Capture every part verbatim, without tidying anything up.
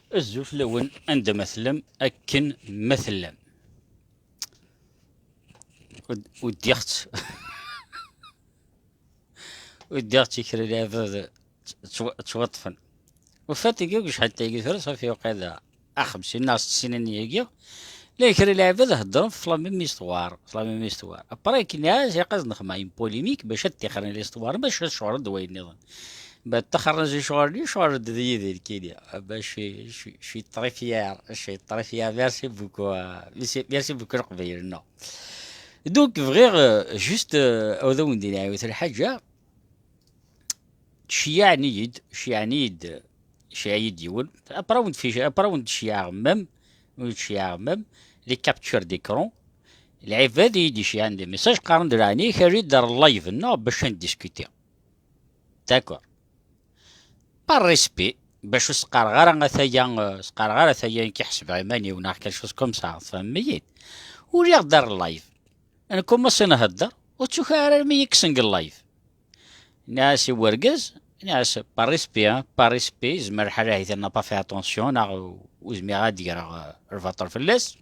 Azul fell-awen, anda ma tellam, akken ma tellam. Ud-, udiɣ-tt. Udiɣ-tt i kra n lɛibad ttw-, ttwaṭṭfen. Ufat-igi deg acḥal tagi tura, safi yuqal a xemsin neɣ settin n yagi. La kra n lɛibad heddren f la même histoire, f la même histoire. Après, akken iɛaz, iqaz nexma une polémique bac ad ttixren l'histoire, bac ad cɣren d wayen nniḍen. Ba ttaxren zi cɣel-nni, cɣel-d d yidi lkili. Ba je suis, je suis très fier, je suis très fier. Merci beaucoup, euh, merci, merci beaucoup Leqbayel, non. Donc, bɣiɣ, euh, juste, euh, ad awen-d-iniɣ yiwet lḥaǧa. Tceyyeɛen-iyi-d, ceyyeɛen-iyi-d, ceyyeɛ-iyi-d yiwen. Après awen-d-fi-, après awen-d-ceyyeɛeɣ même, awen-d-ceyyeɛeɣ même les captures d'écran. Lɛibad i yi-d-iceyyeɛen des messages, qqaren-d: "Leɛnaya-k, err-d ar live-nneɣ bac ad ndiscuti." D'accord. Par respect, bac ur s-qqareɣ ara ataya, eh, s-qqareɣ ara ataya nekk ḥesbeɣ iman-iw neɣ quelque chose comme ça, tfehmem-iyi-d? Uliɣ-d ar live. Nkumaṣi nhedder, ur ttukaɛ ara armi yi-kksen deg live. Nniɣ-as i wergaz, nniɣ-as par respect, hein, par respect, yezmer lḥal ahat n'a pas fait attention, neɣ ur zmireɣ ad d-greɣ, eh, lbaṭel fell-as.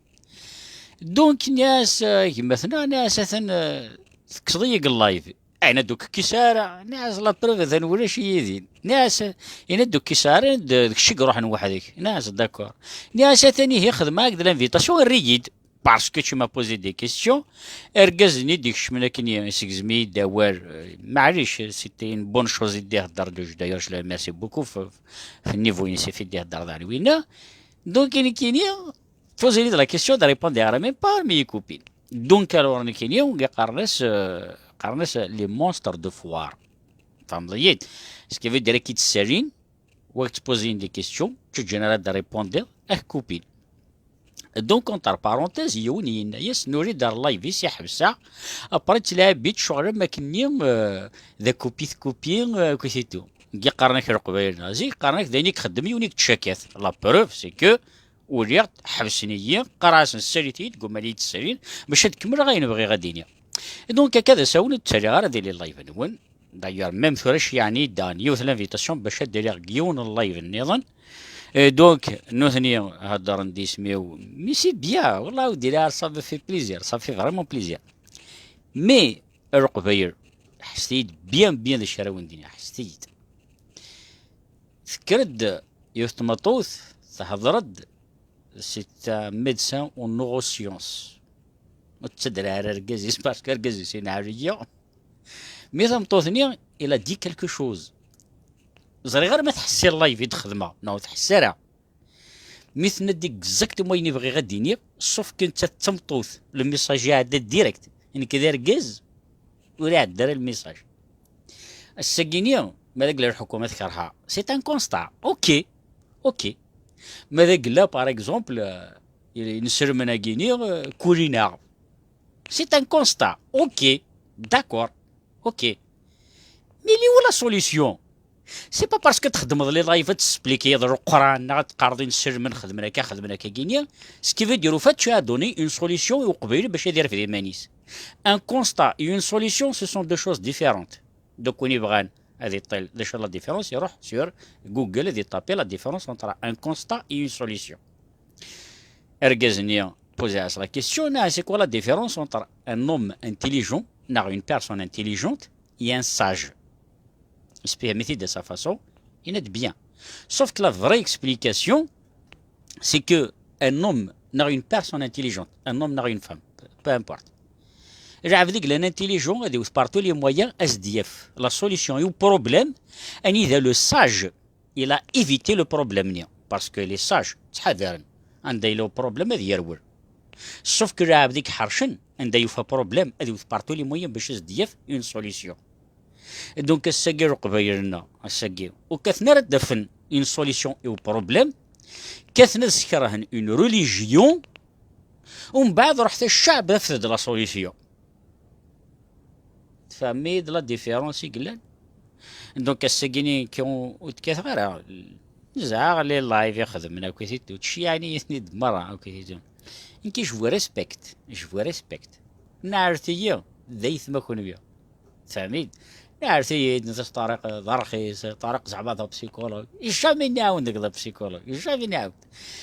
Donc, nniɣ-as, eh, gma-tneɣ, nniɣ-as atan, eh, tekkseḍ-iyi deg live. Ayen ad ur k-kkis ara, nniɣ-as la preuve atan ulac-iyi din. Nniɣ-as, ayen ad ur k-kkis ara, d, d kečč i iruḥen weḥd-k. Nniɣ-as d'accord. Nniɣ-as atan ihi xedmeɣ-ak-d l'invitation, err-iyi-d. Parce que tu m'as posé des questions. Argaz-nni d-ikecmen akken i-, isegzem-iyi-d awal, euh, maɛlic, c'était une bonne chose i d-ihedder, d'ailleurs, je le remercie beaucoup, f, f niveau-ines i d-ihedder d winna. Donc, nekkini, poser-iyi-d la question, de répondre ara même pas, mais coupé. Donc, alors, nekkini, qqaren-as, euh, qqaren-as les monstres de foire. Tfehmeḍ-iyi-d? Ce qui veut dire, ki tsalin, wa k-ttposin des questions, tu général de répondre, ah, coupé. Donc, entre parenthèses, yiwen yenna-yas, nuri-d ar live-is, iḥbes-aɣ, après, ttlɛib-itt ccɣel am akken-nni, euh, d akupi tkupi, euh, akit-itu. Ngi qqaren-ak Leqbayel, zik qqaren-ak d ayen i ixeddem yiwen i yettcakat. La preuve, c'est que uliɣ-d, ḥebsen-iyi, qqareɣ-asen ssalit-iyi-d, gguman-iyi-d ssalin, bac ad kemmleɣ ayen bɣiɣ ad d-iniɣ. Donc, akka d asawen ur ttaliɣ ara di les live-nwen. D'ailleurs, même tura ceyyeɛen-iyi-d daɣen yiwet l'invitation bac ad d-iliɣ deg yiwen n live nniḍen. Et donc, nutni heddren-d isem-iw. Mais c'est bien, wallah, ur d-iliɣ ara, ça me fait plaisir, ça fait vraiment plaisir. Mais, Leqbayel, ḥesset-iyi-d bien, bien d acu ara wen-d-iniɣ, ḥesset-iyi-d. Tekker-d yiwet tmeṭṭut, tehder-d, c'est un médecin en neurosciences. Ur ttadder ara argaz-is, parce que argaz-is inɛel-iyi. Mi tameṭṭut-nni, il a dit quelque chose. Ẓriɣ ara ma tḥess i live i d-xedmeɣ, neɣ ur tḥess ara. Mi tenna-d exactement ayen i bɣiɣ ad d-iniɣ, sauf que nettat d tameṭṭut, le message iɛedda direct. Nekk d argaz, ur iɛedda ara le message. Ass-agi-ni, ma d agla lḥukuma tkerha, c'est un constat. Ok, ok. Ma d agla, par exemple, euh, inselmen-agi-ni, euh, kulin-aɣ. C'est un constat. Ok, d'accord. Ok. Mais il est où la solution? C'est pas parce que txedmeḍ les live ad tesplikiḍ Leqran neɣ ad teqqareḍ inselmen xedmen akka, xedmen akka gini. Ce qui veut dire, au fait, tu as donné une solution i uqbayli bac ad irfed iman-is. Un constat et une solution, ce sont deux choses différentes. Donc, win ibɣan ad iṭṭil d acu la différence, iruḥ sur Google ad iṭapi la différence entre un constat et une solution. Argaz-nni, poser-as la question, ah, c'est quoi la différence entre un homme intelligent, neɣ une personne intelligente, et un sage? Explique-moi de sa façon, il est bien. Sauf que la vraie explication, c'est que un homme, neɣ une personne intelligente, un homme, neɣ une femme, peu importe. Lɛebd i yellan intelligent, ad iwet par tous les moyens, ad s-d-yaf la solution i uproblème, anida le sage, il a évité le problème-nni. Parce que les sages, ttḥadaren, anda yella uproblème, ad yerwel. Sauf que lɛebd i iḥercen, anda yufa problème, ad iwet par tous les moyens bac ad s-d-yaf une solution. Donc, ass-agi, Leqbayel-nneɣ, ass-agi, ur kkaten ara ad d-afen une solution i uproblème, kkaten ad skerhen une religion, umbeɛd ruḥet a cceɛb, afet-d la solution. Tfehmem-iyi-d la différence i yellan? Donc, ass-agi-ni, nekk ur, ur d-kkateɣ ara. Nezɛeɣ les live i xedmen akkit-id, ur ttceyyiɛen-iyi-ten-id merra akkit-id. Nekk, je vous respecte, je vous respecte. Neɛret-iyi, d aytma kunwi. Tfehmem-iyi-d? Iɛref-iyi-d netta Ṭariq d arxis, Ṭariq zeɛma d apsikulug. Jamais nniɣ-awen deg d apsikulug. Jamais nniɣ-awen.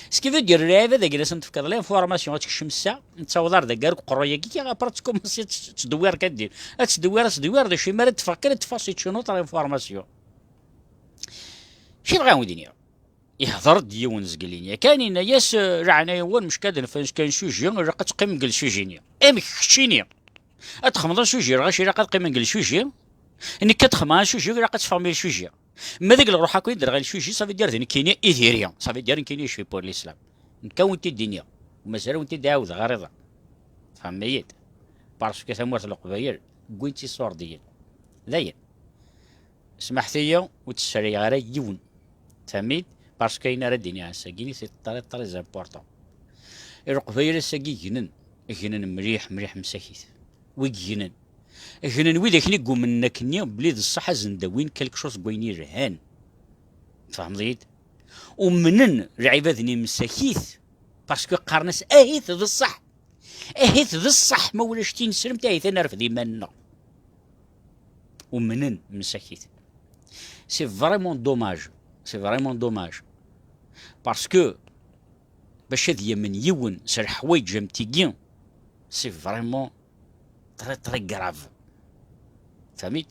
Ce qui veut dire, lɛibad dagi la sen-tefkiḍ l'information ad tekcem ssa, nettaweḍ ar dagi ar uqerruy-agi, après ad tkumensi ad tt-, ttdewwir kan din. Ad ttdewwir, ad ttdewwir, d acu imi ara d-teffeɣ kan ad teffeɣ c'est une autre information. Acu bɣiɣ ad wen-d-iniɣ? Ihḍer-d yiwen zgelli-nni. Kan yenna-yas, eh, leɛnaya-nwen, mecka ad nfans kan sujet, ilaq ad teqqimem deg le sujet-nni. Amek keččini? Ad txedmeḍ asujet, ɣac ilaq ad qqimen deg le sujet. Nekk ad xedmeɣ asujet, ilaq ad teffɣem i le sujet. Ma deg leɣruḥ akk i d-rɣa le sujet, ça veut dire d nekkini i diri. Ça veut dire nekkini je suis pour l'islam. Nekk ad wen-t-id-iniɣ. Mazal ad wen-t-id-ɛawdeɣ ɣer iḍ. Tfehmem-iyi-d? Parce que tamurt n Leqbayel, wwin-tt iṣurdiyen. Dayen. Smaḥet-iyi, ur ttserriɣ ara yiwen. Tfehmem-iyi-d? Parce que ayen ara d-iniɣ ass-agi, c'est très, très important. I Leqbayel ass-agi gnen, gnen mliḥ, mliḥ msakit. Wi gnen? Gnen widak-nni gumnen akkenni belli d ṣṣeḥ ad sen-d-awin quelque chose n wayen yelhan. Tfehmeḍ-iyi-d? Umnen lɛibad-nni msakit, parce que qqaren-as ahit d ṣṣeḥ. Ahit d ṣṣeḥ, ma ulac tineslemt, ahit ad nerfed iman-nneɣ. Umnen msakit. C'est vraiment dommage. C'est vraiment dommage. Parce que bac ad yamen yiwen s leḥwayeǧ am tigi, c'est vraiment très, très grave. Tfehmem-iyi-d?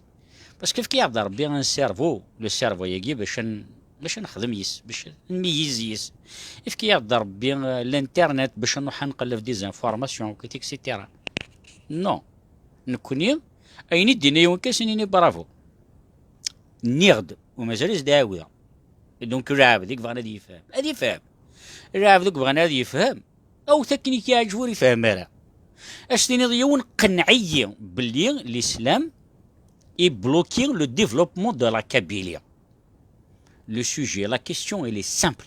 Parce que efk-aɣ-d Rebbi un cerveau, le cerveau-agi, bac ad n-, bac ad nexdem yis, bac ad nmeyyez yis. Efk-aɣ-d Rebbi, euh, l'internet, bac ad nruḥ ad nqelleb des informations, et cetera. Non. Nekkni, ayen i d-yenna yiwen kan, ad s-nini bravo. Nniɣ-d, u mazal as-d-ɛawdeɣ. Donc, lɛebd i yebɣan ad yefhem, ad yefhem. Lɛebd i yebɣan ad yefhem, awet akken i k-yeɛǧeb ur yefhem ara. Ad s-tiniḍ yiwen, qenneɛ-iyi belli l'islam ibloki le développement de la Kabylie. Le sujet, la question, elle est simple.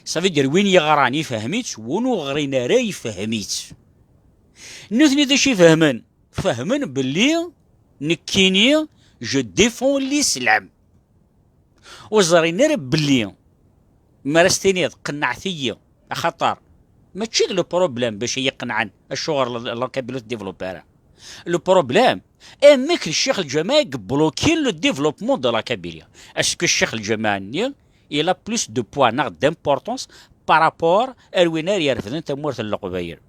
Ça veut dire, win yeɣran yefhem-itt, win ur ɣrin ara yefhem-itt. Nutni d acu i fehmen? Fehmen belli nekkini, je défends l'islam. Ur ẓrin ara belli mi ara s-tiniḍ qenneɛt-iyi, axaṭer mačči d le problème bac i yi-qenɛen acuɣer la, la Kabylie ur tdéveloppe ara. Le problème, amek Ccix Lǧameɛ i yebloki le développement de la Kabylie? Est-ce que Ccix Lǧameɛ-nni il a plus de poids neɣ d'importance par rapport ar win ara irefden tamurt n Leqbayel?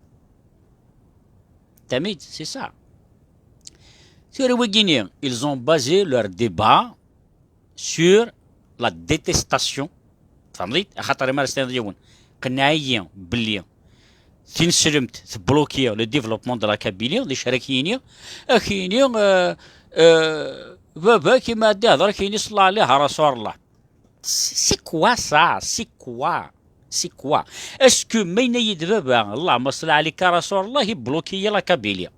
Tfehmem-iyi-d, c'est ça. Tura wigini, ils ont basé leur débat sur la détestation. Tfehmeḍ-iyi-d? Axaṭer imi ara s-tiniḍ yiwen, qenneɛ-iyi belli tineslemt tbloki le développement de la Kabylie, d acu ara k-yini? Ad k-yini, euh, euh, baba-k imi ara d-ihder, ad k-yini ṣella ɛlih a Rasul Allah. C'est quoi ça? C'est quoi? C'est quoi? Est-ce que ma yenna-yi-d baba, Allahumma salli alayka a Rasul Allah, ibloki-yi la Kabylie?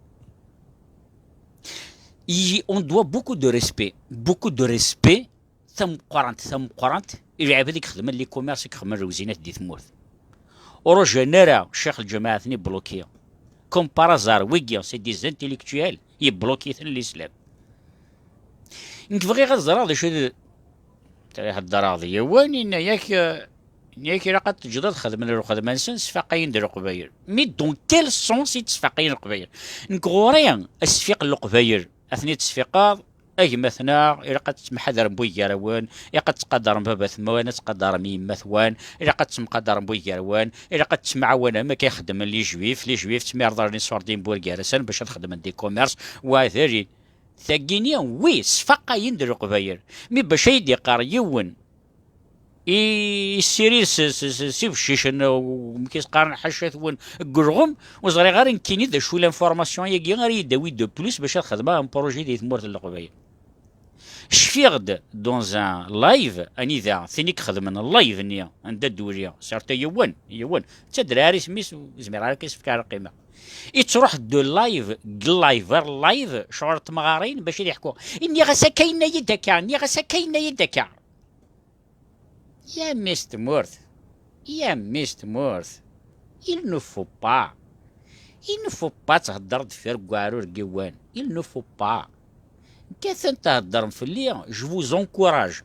Il, on doit beaucoup de respect, beaucoup de respect, tameqqrant, tameqqrant, i lɛibad i ixedmen les commerces, i ixedmen lewzinat di tmurt. Ur ǧǧan ara Ccix Lǧameɛ ad ten-ibloki. Comme par hasard, wigi, c'est des intellectuels, yebloki-ten l'islam. Nekk bɣiɣ ad ẓreɣ d acu d, tara heddreɣ d yiwen, yenna-yak, eh, yenna-yak ilaq ad teǧǧeḍ ad xedmen lxedma-nsen, sfaqayen-d Leqbayel. Mais dans quel sens i ttesfaqayen Leqbayel? Nekk ɣur-i asfiq n Leqbayel, ad ten-id-tesfiqeḍ, a gma-tneɣ, ilaq ad tettemḥadrem wiggar-awen, ilaq ad tettqadarem baba-twen, ad tettqadarem yemma-twen, ilaq ad tettemqadarem wiggar-awen, ilaq ad tettemɛawanem, akka i xeddmen les juifs, les juifs ttmirḍalen iṣurdiyen n wurgar-asen bac ad xedmen des commerces, wa d alin. Tagini, oui, sfaqayen-d Leqbayel. Mi bac ay d-iqqar yiwen, i, issirid s, s, s, s ibeccic n, amek i s-qqaren, ḥaca-twen, deg ulɣem, ur ẓriɣ ara nekkini d acu l'information-agi ara yi-d-awi de plus bac ad xedmeɣ un projet di tmurt n Leqbayel. Cfiɣ-d dans un live, anida, tin i ixedmen live-nni, anda d-uli, certes yiwen, yiwen, d tadrar isem-is, ur zmireɣ ara ad k-as-fkeɣ lqima. Ittruḥ de live, deg live, ar live, ccɣel n temɣarin, bac ad iḥku. Nniɣ-as akka, yenna-yi-d akka, nniɣ-as akka, yenna-yi-d akka. Ya mmi-s tmurt, ya mmi-s tmurt, il ne faut pas, il ne faut pas thedder deffir n weɛrur n yiwen, il ne faut pas. Nekk atan theddrem fell-i, je vous encourage.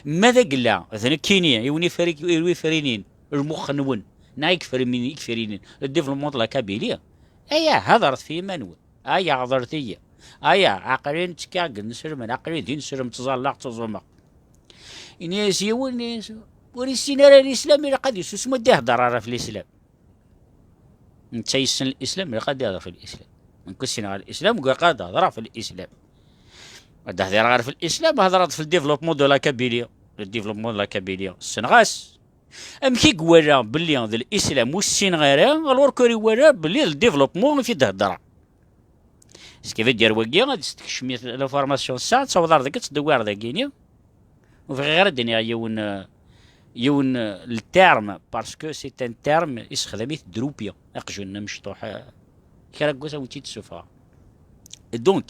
Ma d agella, d nekkini, i wen-ifari-, i wen-ifarinin, lmux-nwen, neɣ i yefrimin-, i yefrinen, le développement de la Kabylie, aya, hedret f yiman-nwen. Aya, hedret-iyi. Aya, aql-i ttekkiɣ deg ineslem, aql-i d ineslem, ttẓallaɣ, ttẓumeɣ. Ini-as yiwen, ini-as, ur issin ara lislam, ilaq ad isusem, ur d-ihedder ara f lislam. Netta yessen lislam, ilaq ad ihder f lislam. Nekk ur ssineɣ ara lislam, ilaq ad hedreɣ f lislam. Ad d-hdireɣ ara f lislam, hedreɣ-d f le développement de la Kabylie. Le développement de la Kabylie, ssneɣ-as. Amek i iwala belli d lislam ur ssineɣ ara, alors que iwala belli d le développement i t-id-heddreɣ? Ce qui veut dire wagi, ad s-tekcem l'information s-a, ad taweḍ ar dagi, ad tt-id-tawiḍ dagini. Ur bɣiɣ ara ad d-iniɣ yiwen, euh, yiwen, euh, le terme, parce que c'est un terme, issexdam-it drupi, aqjun amecṭuḥ, euh, kra n wass ad wen-tt-id-ssufɣeɣ. Donc,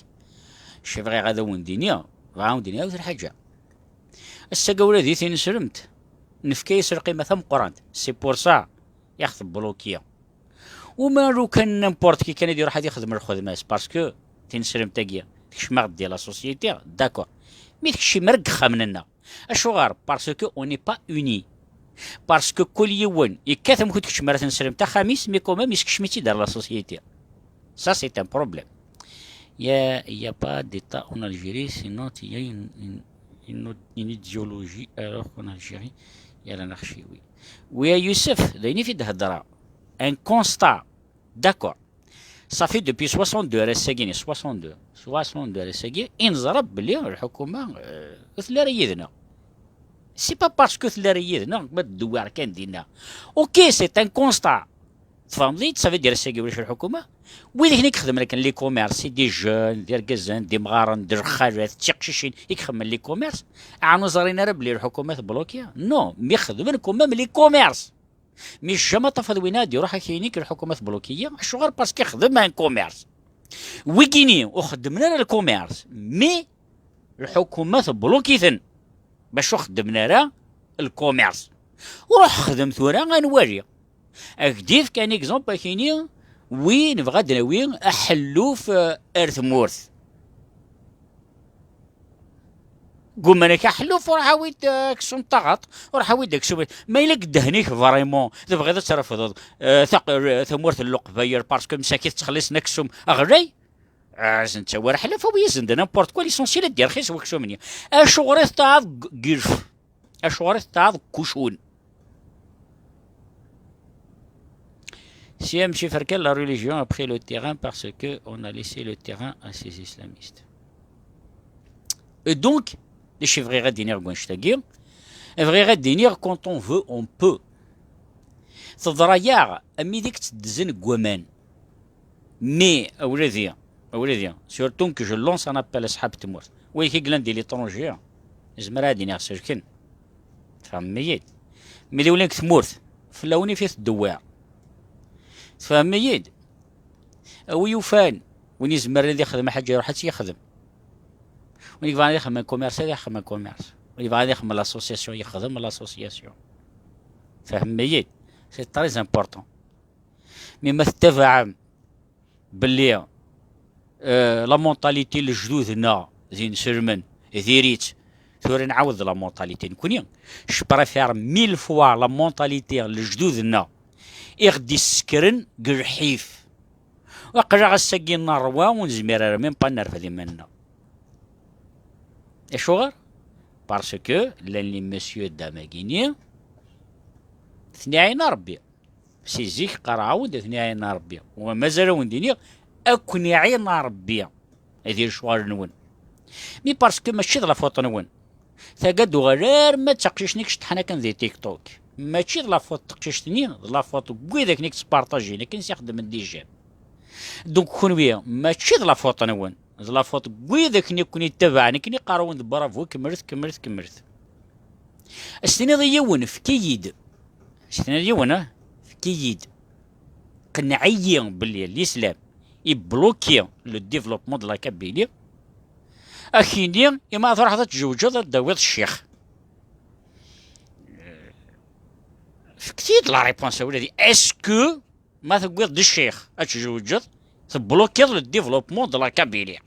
ce que bɣiɣ ad awen-d-iniɣ, bɣiɣ ad awen-d-iniɣ yiwet lḥaǧa. Ass-agi ula di tineslemt, nefka-yas lqima tameqqrant. C'est pour ça i ɣ-tebloki. Uma lukan n'importe qui kan ad iruḥ ad ixdem lxedma-s, parce que tineslemt-agi tekcem-aɣ-d di la société, d'accord. Mi tekcem ara deg yexxamen-nneɣ. Acuɣer? Parce que on n'est pas unis. Parce que kul yiwen yekkat amek ur tkeččem ara tineslemt axxam-is, mais quand même yeskcem-itt-id ar la société. Ça, c'est un problème. Il y a, il y a pas d'État en Algérie, sinon il y a une, une, une autre- une idéologie, alors qu'en Algérie, il y a l'anarchie, oui. Oui, à Youssef, d ayen i t-id-heddreɣ. Un constat. D'accord. Ça fait depuis soixante-deux, ar ass-agi, soixante-deux, soixante-deux ar ass-agi, i neẓra belli lḥukuma, euh, ur telli ara yid-neɣ. C'est pas parce que ur telli ara yid-neɣ, ma tdewwir kan dinna. Ok, c'est un constat. Tfehmeḍ-iyi-d, ça veut dire ass-agi ulac lḥukuma. Wid akken i ixedmen akken les commerces, c'est des jeunes, d irgazen, d imɣaren, d lxalat, d tiqcicin i ixedmen les commerces. Ɛni ur ẓrin ara belli lḥukuma tebloki? Non, mi xedmen quand même les commerces. Mais jamais tafeḍ win ad iruḥ ak-yini lḥukuma tebloki-yi. Acuɣer? Parce que ixdem un commerce. Wigini ur xeddmen ara le commerce, mais lḥukuma tebloki-ten. Bac ur xeddmen ara le commerce. Ruḥ xdem tura ad nwali. Ad k-d-ifk un exemple, ad k-yini, wi nebɣa ad d-nawi aḥelluf, eh, ar tmurt. Gumman-ak aḥelluf, ruḥ awi-d, eh, aksum taɣaṭ, ruḥ awi-d aksum. Ma yella deg ddehn-ik vraiment, tebɣiḍ ad trefdeḍ, eh, taq- eh, tamurt n Leqbayel, parce que msakit ttxelliṣen aksum ɣlay, eh, azen-tt awer aḥelluf, awi-yasen-d n'importe quoi, l'essentiel ad d-irxis waksum-nni. Acuɣer i teṭṭaɛeḍ g- gilf? Acuɣer i teṭṭaɛeḍ kucun? Si M. Ferkel, la religion a pris le terrain parce que on a laissé le terrain à ces islamistes. Et donc, d acu i bɣiɣ ad d-iniɣ deg wannect-agi? Bɣiɣ ad d-iniɣ, quand on veut, on peut. Teḍra-yaɣ am wid i yettedzen deg waman. Mais, a wladi, a wladi, surtout que je lance un appel à ṣṣḥab tmurt. Wid i yellan di l'étranger, zemreɣ ad d-iniɣ selken. Tfehmem-iyi-d? Mi d-iwlan deg tmurt, fell-awen i t-id-ddewwireɣ. Tfehmem-iyi-d? A wi yufan, win izemren ad ixdem aḥaǧa, iruḥ ad tt-yexdem. Win yebɣan ad ixdem commerce, ad ixdem commerce. Win yebɣan ad ixdem l'association, yexdem l'association. Tfehmem-iyi-d? C'est très important. Mi ma tettabaɛem belli, euh, la mentalité n lejdud-nneɣ d inselmen, diri-tt, tura nɛawed la mentalité nekni. Je préfère mille fois la mentalité n lejdud-nneɣ i ɣ-d-issekren deg lḥif. Aql-aɣ ass-agi n ṛṛwa ur nezmir ara même pas ad nerfed iman-nneɣ. Acuɣer? Parce que llan les messieurs dames-agi-nni, ten-iɛin Ṛebbi. Si zik qqareɣ-awen-d ad ten-iɛin Ṛebbi. Wa mazal ad wen-d-iniɣ, ad ken-iɛin Ṛebbi. Ad yili lecɣal-nwen. Mais parce que mačči d la faute-nwen. Taga d-uɣal arma d taqcict-nni i iceṭṭḥen akken di TikTok. Mačči d la faute n teqcict-nni, d la faute n wid akken i yettpartajin, akken i s-ixeddmen des j'aime. Donc, kenwi, mačči d la faute-nwen. D la faute n wid akken i ken-ittabaɛen, akken i qqaren-awen-d bravo, kemmlet, kemmlet, kemmlet. As-tiniḍ i yiwen, efk-iyi-d. As-tiniḍ i yiwen, ah, efk-iyi-d. Qenneɛ-iyi belli l'islam ibloki le développement de la Kabylie. Ak-ini, ima ad truḥeḍ ad tjewǧeḍ, ad d-tawiḍ ccix. Fket-iyi-d la réponse, a wladi. Est-ce que ma tewwiḍ-d ccix ad tjewǧeḍ, teblokiḍ le développement de la Kabylie?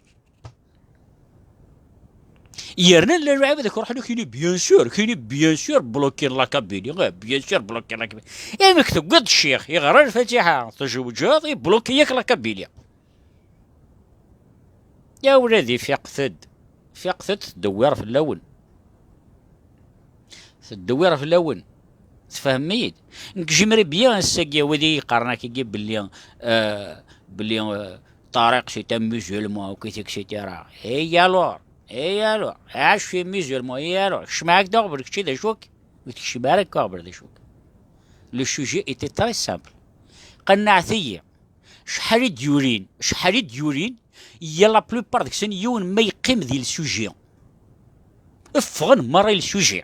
Yerna llan lɛibad ak-ruḥen, ak-ini bien sûr, ak-ini bien sûr blokin la Kabylie, eh, bien sûr blokin la Kabylie. Amek tewwiḍ-d ccix, iɣra lfatiḥa, tjewǧeḍ, ibloki-yak la Kabylie. Ya wladi, fiqet-d. Fiqet-d, teddewwir fell-awen. Teddewwir fell-awen. Tfehmem-iyi-d? Nekk, j'aimerais bien ass-agi, wid i yi-qqaren akkagi belli, euh, belli, euh, Tariq, c'est un musulman, ok, et cetera. Et alors? Et alors? Ah, je suis musulman, et alors? Kecmeɣ-ak d aɣbel, kečči d acu-k? Ur tekcim ara akk aɣbel d acu-k. Le sujet était très simple. Qennɛet-iyi. Acḥal i d-yurin, acḥal i d-yurin, ya la plupart deg-sen yiwen ma yeqqim di le sujet. Ffɣen merra i le sujet.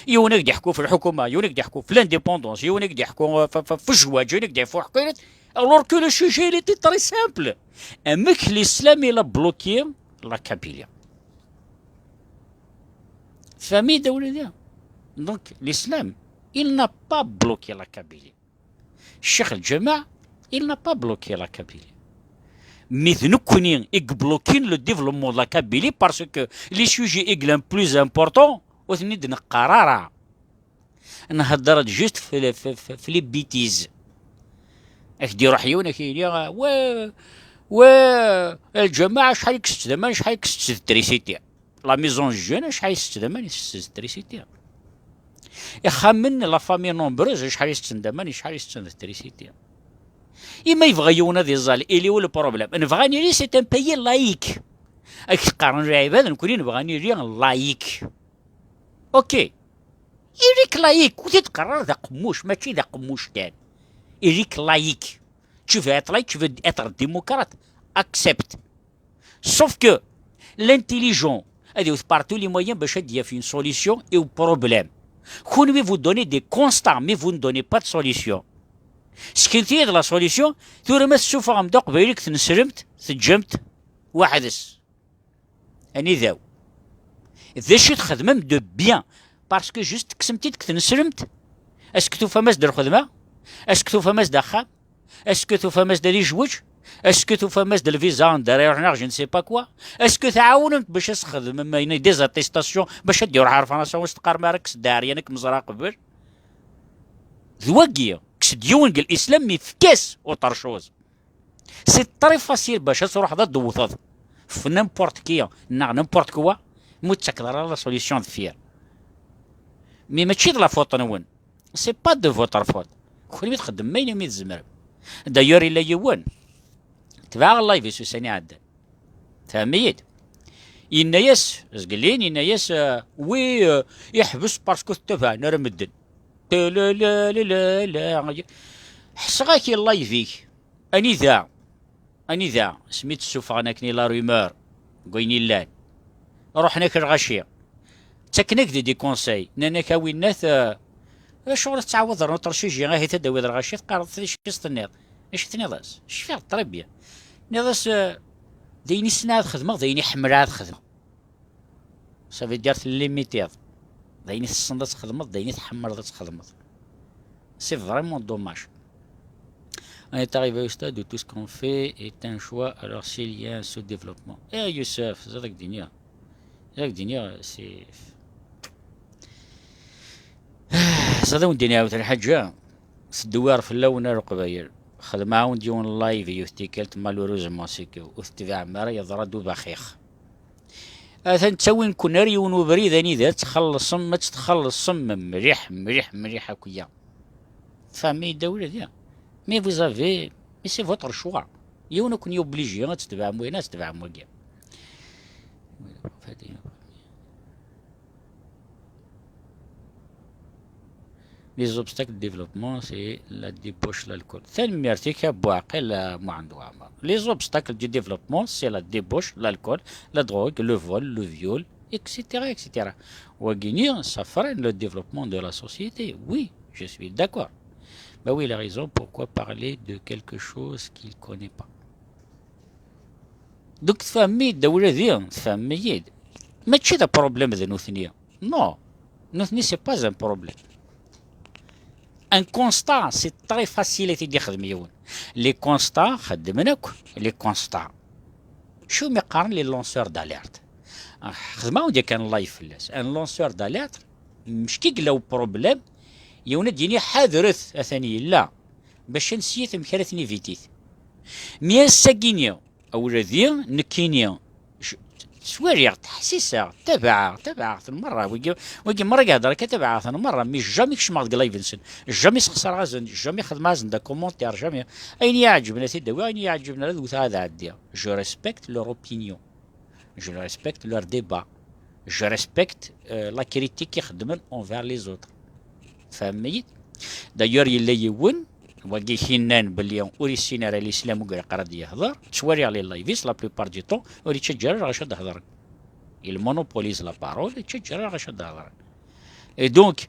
Yiwen ad d-iḥku f lḥukuma, yiwen ad d-iḥku f l'indépendance, yiwen ad d-iḥku f, f, f zzwaǧ, yiwen ad d-iḥku ḥkayet. Alors que le sujet, il était très simple. Amek l'islam il a bloqué la Kabylie? Tfehmem-iyi-d a wladi? Donc, l'islam, il n'a pas bloqué la Kabylie. Ccix Lǧameɛ, il n'a pas bloqué la Kabylie. Mais d nekkni i yeblokin le développement de la Kabylie parce que les sujets i yellan plus importants ur ten-id-neqqar ara. Nhedder-d juste f, f, f, f les bêtises. Ak-d-iruḥ yiwen ak-yini, wa, wa, Lǧameɛ, acḥal i isett d aman, acḥal i isett d trisiti. La maison jeune, acḥal i isett d aman, isett d trisiti. Ixxamen, la famille nombreuse, acḥal i setten d aman, acḥal i setten d trisiti. Ima yebɣa yiwen ad iẓal, il est où le problème? Nebɣa ad nili c'est un pays laïque. Ak qqaren lɛibad, nekkni nebɣa ad nili laïque. Ok. Ili-k laïque, ur t-id-qqar ara d aqemmuc, mačči d aqemmuc kan. Ili-k laïque. Tu veux être laïque, tu veux être démocrate. Accepte. Sauf que l'intelligent ad yewwet par tous les moyens bac ad d-yaf une solution au problème. Kunwi, vous donnez des constats, mais vous ne donnez pas de solution. Seknet-iyi-d la solution, tura ma tessuffɣem-d aqbayli deg tneslemt, teǧǧem-t weḥd-s. Anida-w? D acu txedmem de bien? Parce que juste tekksemt-t-id deg tneslemt. Est-ce que tufam-as-d lxedma? Est-ce que tufam-as-d axxam? Est-ce que tufam-as-d ad yejweǧ? Est-ce que tufam-as-d lviza anda ara iruḥ neɣ je ne sais pas quoi? Est-ce que tɛawnem-t bac ad s-xedmem ayen, des attestations, bac ad d-iruḥ ar Fransa, ur s-teqqarem ara kkes-d aɛeryan akken neẓra qbel? D wagi, kkes-d yiwen deg l'islam, mi fkas autre chose. C'est très facile bac ad truḥeḍ ad d-tewwteḍ f n'importe qui neɣ n'importe quoi, ma ur tettakeḍ ara la solution deffir. Mais mačči d la faute-nwen. C'est pas de votre faute. Kunwi txeddmem ayen umi tzemrem. D'ailleurs, yella yiwen, tebɛeɣ live-is ussan iɛeddan. Tfehmem-iyi-d? Yenna-yas, zgelli, yenna-yas, euh, oui, euh, yeḥbes parce que ur t-ttabaɛen ara medden. Ḥṣeɣ-ak i live-ik. Anida? Anida? Asmi d-ssufɣen akken i la rumeur deg wayen illan. Ruḥen-ak lɣaci. Ttaken-ak-d des conseils. Nnan-ak a winnat, euh, acuɣer tettɛawadeḍ ar notre sujet, ahat ad d-tawiḍ lɣaci, teqqareḍ d acu i s-tenniḍ. D acu i tenniḍ-as? Cfiɣ très bien. Tenniḍ-as, euh, d ayen i ssneɣ ad xedmeɣ, d ayen i ḥemmleɣ ad xedmeɣ. Ça veut dire tellimitiḍ. D ayen i tessneḍ ad txedmeḍ, d ayen i tḥemmleḍ ad txedmeḍ. C'est vraiment dommage. On est arrivé au stade où tout ce qu'on fait est un choix, alors s'il y a un sous-développement. Eh, Youssef, ẓriɣ d-iniɣ. Ẓriɣ d-iniɣ, c'est, ẓriɣ d-iniɣ, yiwet lḥaǧa, teddewwir fell-awen a Leqbayel. Xedmeɣ-awen-d yiwen live yiwet tikkelt, malheureusement, c'est que ur tetbiɛem ara, yeḍra-d ubaxix. Atan ttawin-ken ar yiwen ubrid anida ad txellṣem, ad txellṣem mliḥ, mliḥ, mliḥ akya. Tfehmem-iyi-d a wladi? Mais vous avez, mais c'est votre choix. Yiwen ur ken-yobligé ad tetbeɛem wayen, ad tetbeɛem wagi. Les obstacles de développement, c'est la débauche, l'alcool. Tanemmirt-ik a Buɛqil, a Muɛend Waɛmer. Les obstacles du développement, c'est la débauche, l'alcool, la drogue, le vol, le viol, et cetera, et cetera. Wagini, ça freine le développement de la société. Oui, je suis d'accord. Ben oui, il a raison. Pourquoi parler de quelque chose qu'il connaît pas? Donc, tfehmem-iyi-d, a wladi, tfehmem-iyi-d. Mačči d problème d nutni. Non. Nutni, c'est pas un problème. Un constat, c'est très facile ad t-id-ixdem yiwen. Les constats, xeddmen akk les constats. Acu mi qqaren les lanceurs d'alerte? Ah, xedmeɣ-d yakan live fell-as. Un lanceur d'alerte, mec i yella uproblème, yiwen ad d-yini ḥadret, atan yella. Bac ad nessiyet amek ara ten-ivitit. Mi ass-agi-ni, a wladi, nekkini, Ttwaliɣ-t, ḥsiseɣ, tabaɛeɣ, tabaɛeɣ-ten merra. Wigi, wigi merra i ihedder akka, tabaɛeɣ-ten merra, mi jamais kecmeɣ deg live-nsen, jamais sxeṣreɣ-asen, jamais xedmeɣ-asen d akomontir, jamais. Ayen i yi-iɛeǧben ad t-id-awiɣ, ayen i yi-iɛeǧben ara d-wteɣ ad ɛeddiɣ. Je respecte leur opinion. Je respecte leur débat. Je respecte euh, la critique i xeddmen envers les autres. Tfehmem-iyi-d? D'ailleurs, yella yiwen wagi i k-yennan belli ur issin ara l'islam, ur ilaq ara ad yehder. Ttwaliɣ les lives, la plupart du temps ur yettaǧǧa ara lɣaci ad hedren. Il monopolise la parole, ur yettaǧǧa ara lɣaci ad hedren. Et donc,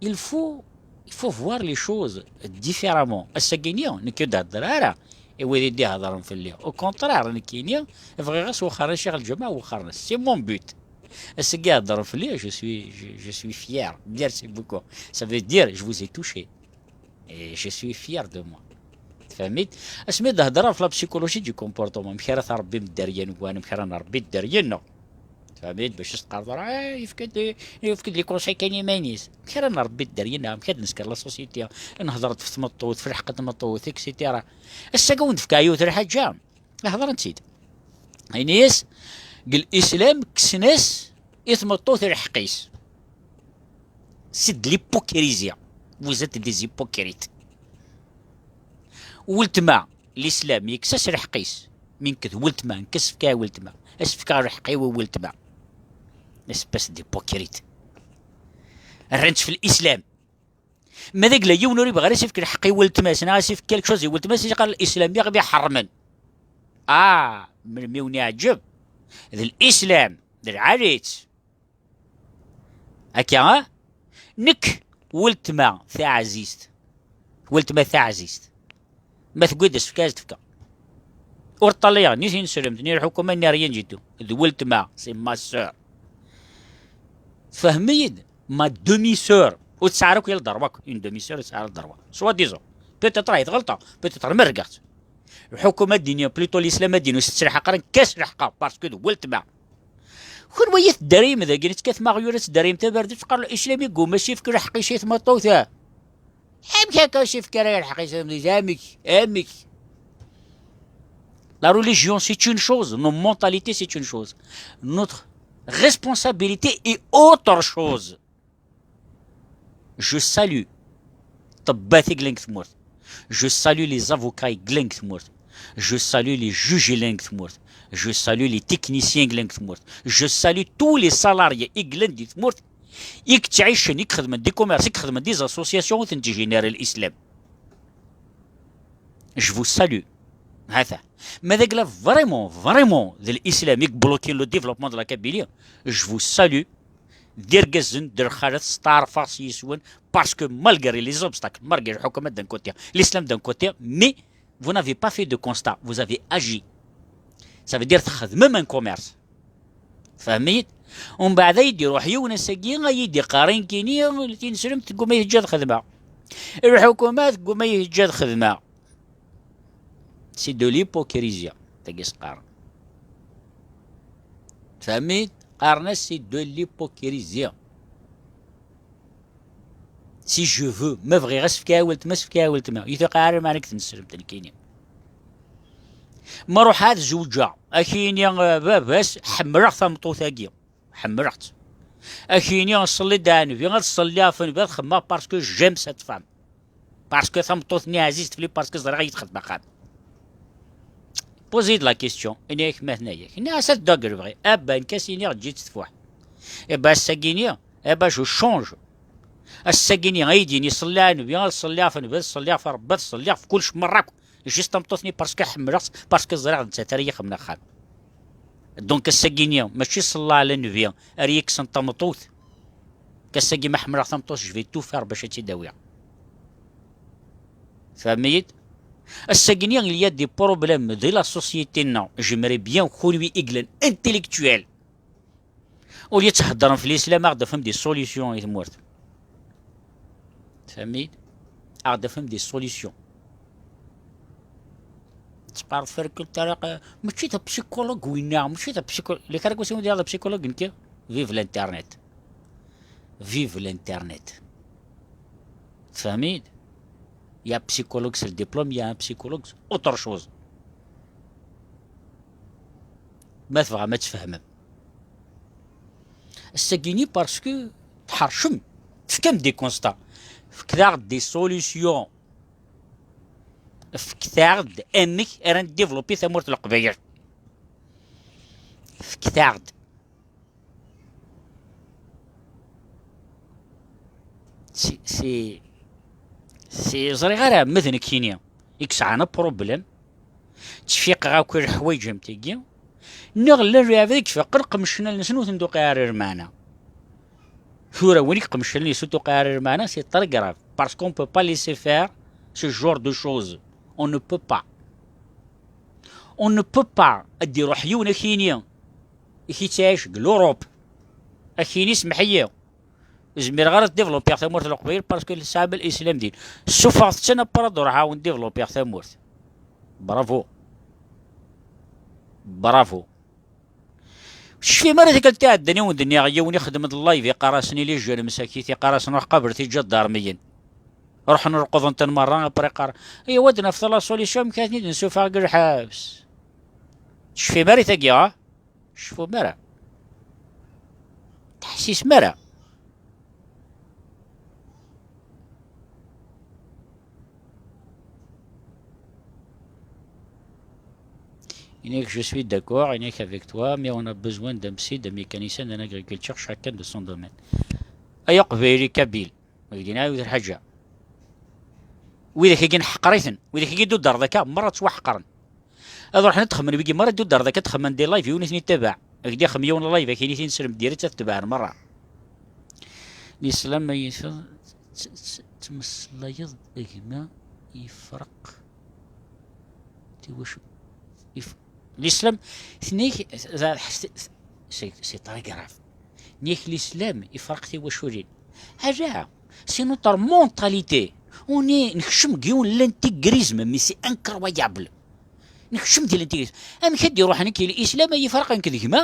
il faut, il faut voir les choses différemment. Ass-agi-nni nekk ur d-heddreɣ ara i wid i d-ihedren fell-i. Au contraire, nekkini bɣiɣ ad s-wexxren i Ccix Lǧameɛ, wexxren-as. C'est mon but. Ass-agi heddren fell-i, je suis, je, je suis fier. Merci beaucoup. Ça veut dire, je vous ai touché. Et je suis fier de moi. Tfehmit? Asmi d-heddreɣ ɣef la psychologie du comportement, amek ara trebbim dderya-nwen, amek ara nrebbi dderya-nneɣ. Tfehmit? Bac as-teqqareḍ ara, "Ah, yefka-d, yefka-d les conseils kan i yiman-is." Amek ara nrebbi dderya-nneɣ, amek ad nesker la société, nehder ɣef tmeṭṭut, ɣef lḥeqq n tmeṭṭut, et cetera. Ass-agi wen-d-fkeɣ yiwet n lḥaǧa, hedren-tt-id. Ini-as, deg l'islam, kksen-as i tmeṭṭut lḥeqq-is. C'est de l'hypocrisie. Vous êtes des hypocrites. Weltma, l'islam, yekkes-as lḥeqq-is. Mi nekk d weltma, nekk as-fkeɣ i weltma. As-fkeɣ lḥeqq-iw i weltma. Espèce d'hypocrite. Rran-tt f l'islam. Ma d agla yiwen ur ibɣi ara as-ifk lḥeqq i weltma-s, neɣ as-ifk quelque chose i weltma-s, yeqqar l'islam i ɣ-iḥerrmen. Ah, melmi wen-iɛǧeb. D l'islam, d lɛali-tt. Akka, ah? Nekk, weltma taɛzizt. Weltma taɛzizt. Ma tewwi-d asefk, ad as-d-fkeɣ. Ur ṭṭalayeɣ ni tineslemt, ni lḥukuma, ni rien du tout. D weltma, c'est ma sœur. Tfehmem-iyi-d? Ma demi-sœur. Ur tesɛi ara akk yal ddrew akk. Une demi-sœur ur tesɛi ara ddrew. Soi-disant. Peut-être ahi tɣelṭeɣ, peut-être merrgeɣ-tt. Lḥukuma ad d-ini, plutôt l'islam ad d-ini, ur s-tettelḥaq ara, nekk as-lḥeqeɣ, parce que d weltma. Kenwi i teddarim dagi, nettkattem aɣyul, ad teddarim taberdut, teqqar l'islam yegguma s-ifk lḥeqq-is i tmeṭṭut-a. Amek akka ur s-ifk ara lḥeqq-is i tmeṭṭut? Amek? Amek? La religion, c'est une chose. Nos mentalités, c'est une chose. Notre responsabilité est autre chose. Je salue ṭṭebbat i yellan deg tmurt. Je salue les avocats i yellan deg tmurt. Je salue les juges i yellan deg tmurt. Je salue les techniciens i yellan deg tmurt. Je salue tous les salariés i yellan di tmurt, i yettɛicen, i ixedmen des commerces, i ixedmen des associations, ur ten-ttjin ara l'islam. Je vous salue. Hata. Ma d agla vraiment, vraiment d l'islam i yeblokin le développement de la Kabylie, je vous salue. D irgazen, d lxalat, steɛṛfeɣ s yiswen, parce que malgré les obstacles, malgré lḥukuma d'un côté, l'islam d'un côté, mais vous n'avez pas fait de constat, vous avez agi. Ça veut dire txedmem un commerce. Tfehmem-iyi-d? Umbeɛd ay d-iruḥ yiwen ass-agi, ay d-iqqar nekkini, tineslemt tegguma yi-teǧǧa ad xedmeɣ. Lḥukuma tegguma yi-teǧǧa ad xedmeɣ. C'est de l'hypocrisie, tagi s-qqaren. Tfehmem-iyi-d? Qqaren-as c'est de l'hypocrisie. Si je veux, ma bɣiɣ, ad s-fkeɣ i weltma, ad s-fkeɣ i weltma. Ur yi-tewqiɛ ara lmeɛna deg tneslemt nekkini. Ma ruḥeɣ ad zewǧeɣ, ad k-yini, eh, baba-s, ḥemmleɣ tameṭṭut-agi. Ḥemmleɣ-tt. Ad k-yini, ṣelli-d ɛa nnbi, ad ṣelliɣ ɣef nnbi, ad xemmeɣ parce que j'aime cette femme. Parce que tameṭṭut-nni ɛzizt fell-i, parce que ẓriɣ ad yi-texdem axxam. Poser-d la question, ini-ak ma tnaya-k. Nniɣ-as ad dduɣ deg lebɣi. Aba, nekk as-iniɣ, ǧǧi-tt tfuḥ. Aba, ass-agi-ni, aba, je change. Ass-agi-ni, ay d-yini, ṣelli ɛa nnbi, ad ṣelliɣ ɣef nnbi, ad ṣelliɣ ɣef Rebbi, ad ṣelliɣ ɣef kullec merra akk. Juste tameṭṭut-nni, parce que ḥemmleɣ-tt, parce que ẓriɣ d nettat ara yi-ixedmen axxam. Donc ass-agi-ni, mačči ṣelli ɛla nnbi ara yi-kksen tameṭṭut. Ass-agi ma ḥemmleɣ tameṭṭut, je vais tout faire bac ad tt-id-awiɣ. Tfehmem-iyi-d? Ass-agi-ni, il y a des problèmes de la société-nneɣ. J'aimerais bien kunwi i yellan intellectuel, au lieu d-theddrem f l'islam, ad aɣ-d-tafem des solutions i tmurt. Tfehmem-iyi-d? Ad aɣ-d-tafem des solutions. Teqqareḍ ferkel taraq, mačči d apsikulug winna, mačči d apsikulug. Lek ara k-wasin diɣ d apsikulug nekki. Vive l'internet. Vive l'internet. Tfehmem-iyi-d? Il y a psychologue, c'est le diplôme, il y a un psychologue, c'est autre chose. Ma tebɣam ad tfehmem. Ass-agi-ni, parce que tḥercem. Tefkam-d des constats. Fket-aɣ-d des solutions. Fket-aɣ-d amek ara ndévelopper tamurt n Leqbayel. Fket-aɣ-d. Si, si, si ẓriɣ ara ma d nekkini i yesɛan problème. Ttfiqeɣ akk i leḥwayeǧ am tigi. Neɣ llan lɛibad i ifeqqen qemcen allen-nsen ur ten-tuqiɛ ara lmeɛna. Tura win i iqemcen allen-is ur tuqiɛ ara lmeɛna, c'est très grave. Parce qu'on peut pas laisser faire ce genre de choses. On ne peut pas. On ne peut pas. Ad d-iruḥ yiwen ad k-yini, i k-yettɛic deg l'Europe, ad k-yini: "Smeḥ-iyi, ur zmireɣ ara ad développiɣ tamurt n Leqbayel parce que tesɛam l'islam din." Ssufɣet-ten, après ad ruḥeɣ ad wen-développiɣ tamurt. Bravo. Bravo. Ur tecfim ara tikkelt iɛeddan i wen-d-nniɣ, yiwen ixdem-d live, iqqar-asen i les jeunes msakit, iqqar-asen: "Ruḥ qabelet iǧadarmiyen." Ruḥen leqḍen-ten merra, après iqqar: "Ayaw ad naf la solution, amek ad ten-id-nessufeɣ deg lḥebs." Ur tecfim ara i tagi, ha? Ur tecfum ara. Teḥsisem ara. Ini-ak: "Je suis d'accord, ini-ak avec toi, mais on a besoin d'un psy, d'un mécanicien, d'un agriculteur, chacun de son domaine." Ay aqbayli kabyle, ur k-d-yenna yiwet lḥaǧa. Widak-agi nḥeqqer-iten, widak-agi d-udreḍ akka, merra ttwaḥeqren. Ad ruḥen ad xemmen wigi merra d-udreḍ akka, ad xemmen di live, yiwen i ten-ittabaɛ. Ak-d-ixem yiwen live, ak-ini-t-in selm direct, ad tebɛen merra. L'islam ma yif-, t-, t-, tmeslayeḍ gma yefreq tiwacu-, yef-, l'islam, tnik, c'est, c'est très grave. Nik l'islam ifreq tiwaculin. Ala, c'est notre mentalité. On est, nekcem deg yiwen n l'intégrisme, mais c'est incroyable. Nekcem di l'intégrisme. Amek ad d-iruḥ nekk l'islam ad yifreq nekk d gma?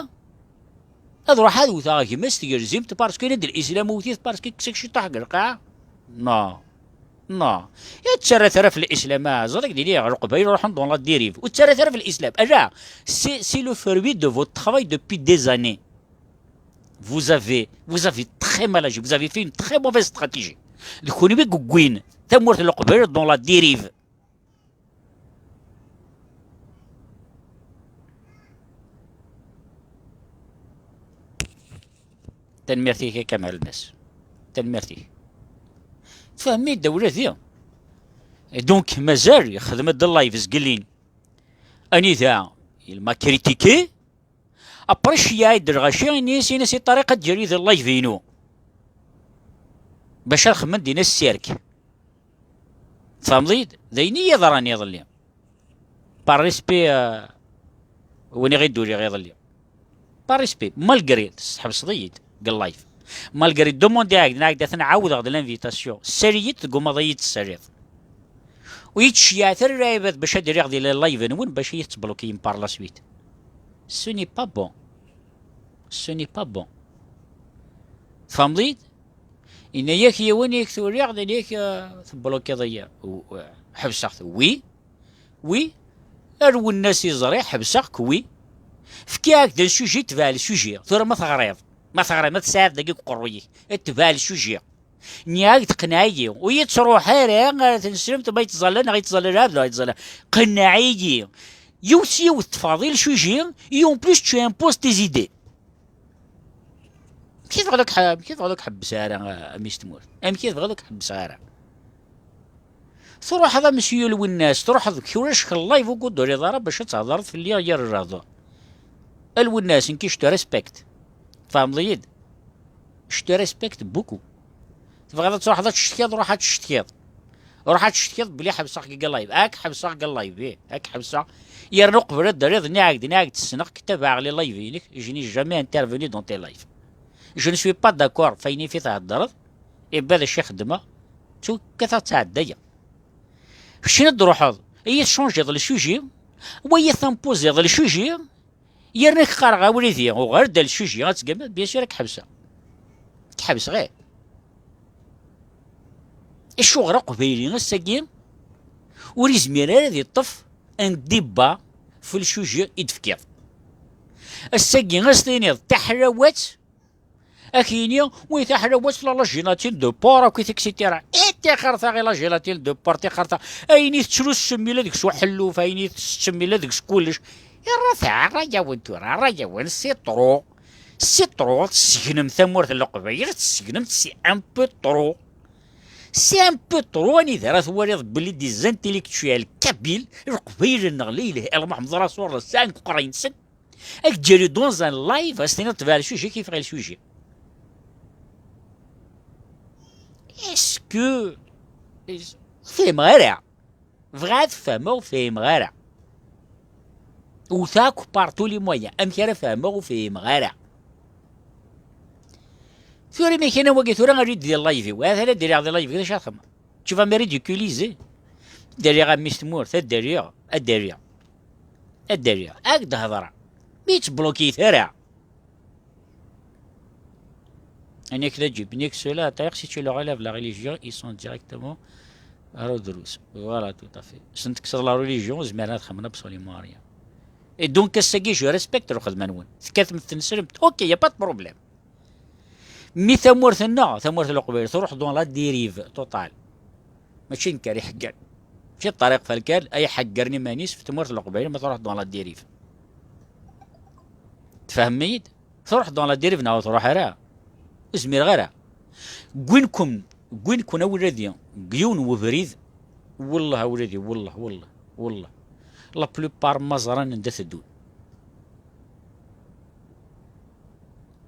Ad ruḥeɣ ad wteɣ gma s tgelzimt parce que d l'islam wwet-it parce que kkes-ak ciṭuḥ deg lqaɛa? Non. Non. Ur ttarrat ara f l'islam, ah, ẓriɣ di liɣ, Leqbayel ruḥen dans la dérive. Ur ttarrat ara f l'islam. Ala, c'est, c'est le fruit de votre travail depuis des années. Vous avez, vous avez très mal agi. Vous avez fait une très mauvaise stratégie. D kunwi i yewwin tamurt n Leqbayel dans la dérive. Tanemmirt-ik a Kamal Nas. Tanemmirt-ik. Tfehmem-d ula d. Et donc, mazal yexdem-d live zgelli. Anida, il m'a critiqué. Après, cceyyeɛ-d lɣaci, ini-as, ini-as i Ṭariq ad d-yali di live-inu. Bac ad xemmen dinna ssirk. Tfehmeḍ-iyi-d? D ayen i yi-yeḍran iḍelli. Par respect, euh, win i ɣ-id-uliɣ iḍelli. Par respect, malgré tesḥebseḍ-iyi-d deg live. Malgré demandiɣ-ak-d, nniɣ-ak-d atan ɛawdeɣ-d l'invitation. Ssali-yi-d, teggumaḍ ad iyi-tessaliḍ. Ur yi-d-ceyyeɛet ara lɛibad bac ad iliɣ di live-nwen, bac ad iyi-tettblokiyen par la suite. Ce n'est pas bon. Ce n'est pas bon. Tfehmeḍ-iyi-d? Yenna-yak yiwen i k-turiɣ, d-, ini-ak, euh, teblokiḍ-iyi. U-, euh, ḥebseɣ-t. Oui. Oui. A Lwennas iẓri, ḥebseɣ-k, oui. Fkiɣ-ak-d un sujet, tbeɛ le sujet. Tura ma teɣriḍ, ma teɣriḍ, ma tesɛiḍ dagi deg uqerruy-ik, tbeɛ le sujet. Nniɣ-ak-d qneɛ-iyi. Ur yi-ttruḥ ara ar tneslemt ma yettẓalla neɣ yettẓalla lɛebd neɣ yettẓalla. Qneɛ-iyi. Yiwet s yiwet teffɣeḍ i le sujet, et en plus tu imposes tes idées. Amek i tebɣiḍ ad k-ḥ-, amek i tebɣiḍ ad k-ḥebbseɣ ara, a, a mmi-s n tmurt? Amek i tebɣiḍ ad k-ḥebbseɣ ara? Truḥeḍ a Monsieur Lwennas, truḥeḍ kra ckel live ur k-id-uriḍ ara bac ad thedreḍ fell-i yir lehdur. A Lwennas, nekki je te respecte. Tfehmeḍ-iyi-d? Je te respecte beaucoup. Tebɣiḍ ad truḥeḍ ad tcetkiḍ, ruḥ ad tcetkiḍ. Ruḥ ad tcetkiḍ belli ḥebseɣ-k deg live. Ad k-ḥebseɣ deg live, ih, ad k-ḥebseɣ. Yerna uqbel ad d-terriḍ, nniɣ-ak-d, nniɣ-ak-d, ssneɣ-k, ttabaɛeɣ les lives-inek, je n'ai jamais intervenu dans tes lives. Je ne suis pas d'accord f ayen ifi theddreḍ, ibba d acu i xeddmeɣ, ttu kkateɣ ttɛeddayeɣ. Keččini ad d-truḥeḍ, ad yi-tchanjiḍ le sujet, wa ad yi-timpoziḍ le sujet, yerna ak-qqareɣ a wlidi, uɣal-d ar le sujet, ad tgamiḍ, bien sûr ad k-ḥebseɣ. Ad k-ḥebseɣ, ih. Acuɣer aqbayli ass-agi ur izmir ara ad iṭṭef un débat f le sujet i d-tefkiḍ? Ass-agi, ad s-tiniḍ taḥlawat, ad k-yini, wi taḥlawat la, la gélatine de porc akk, et cetera. I tixerta i la gélatine de porc, tixerta. Ayen i tettru tessemmila deg-s uḥelluf, ayen i tessemmila deg-s kullec. Irra teɛra-yawen tura, ɛra-yawen, c'est trop. C'est trop, tessegnem tamurt n Leqbayel, tessegnem, c'est un peu trop. C'est un peu trop, anida ara twaliḍ belli des intellectuels kabyles, Leqbayel-nneɣ la ilaha illa Muḥemmed Rasulullah, sɛan leqray-nsen, ad k-d-yali dans un live, ad s-tiniḍ tebɛ le sujet, kif ɣer le sujet. Est-ce que, ur fhimeɣ ara. Bɣiɣ ad fehmeɣ, ur fhimeɣ ara. Wteɣ akk par tous les moyens. Amek ara fehmeɣ, ur fhimeɣ ara. Tura imi kan wagi tura, err-d di live-iw. Atan ad d-iliɣ di live-ik, d acu ara xedmeɣ? Tu vas me ridiculiser. Ad d-aliɣ a mmi-s tmurt, ad d-aliɣ, ad d-aliɣ. Ad d-aliɣ. Ad d-hedreɣ. Mi yettbloki tara. Anek d aǧib, nek cela, c'est-à-dire si tu leur enlèves la religion, ils sont directement Rodrus. Voilà, tout à fait. Sent-kkseḍ la religion, ur zmiren ad xedmen absolument rien. Et donc, ass-agi, je respecte lxedma-nwen. Tekkatem tneslemt, ok, y a pas de problème. Mi tamurt-nneɣ, tamurt n Leqbayel, truḥ dans la dérive totale. Mačči nekk ara iḥeggren. Mačči ṭṭariq Falkan ay iḥeggren iman-is f tmurt n Leqbayel ma truḥ dans la dérive. Tfehmem-iyi-d? Truḥ dans la dérive neɣ ur truḥ ara? Ur zmireɣ ara. Gwin-ken, gwin-ken a wladi, deg yiwen webrid, wellah a wladi, wellah, wellah, wellah. La plupart ma ẓran anda teddun.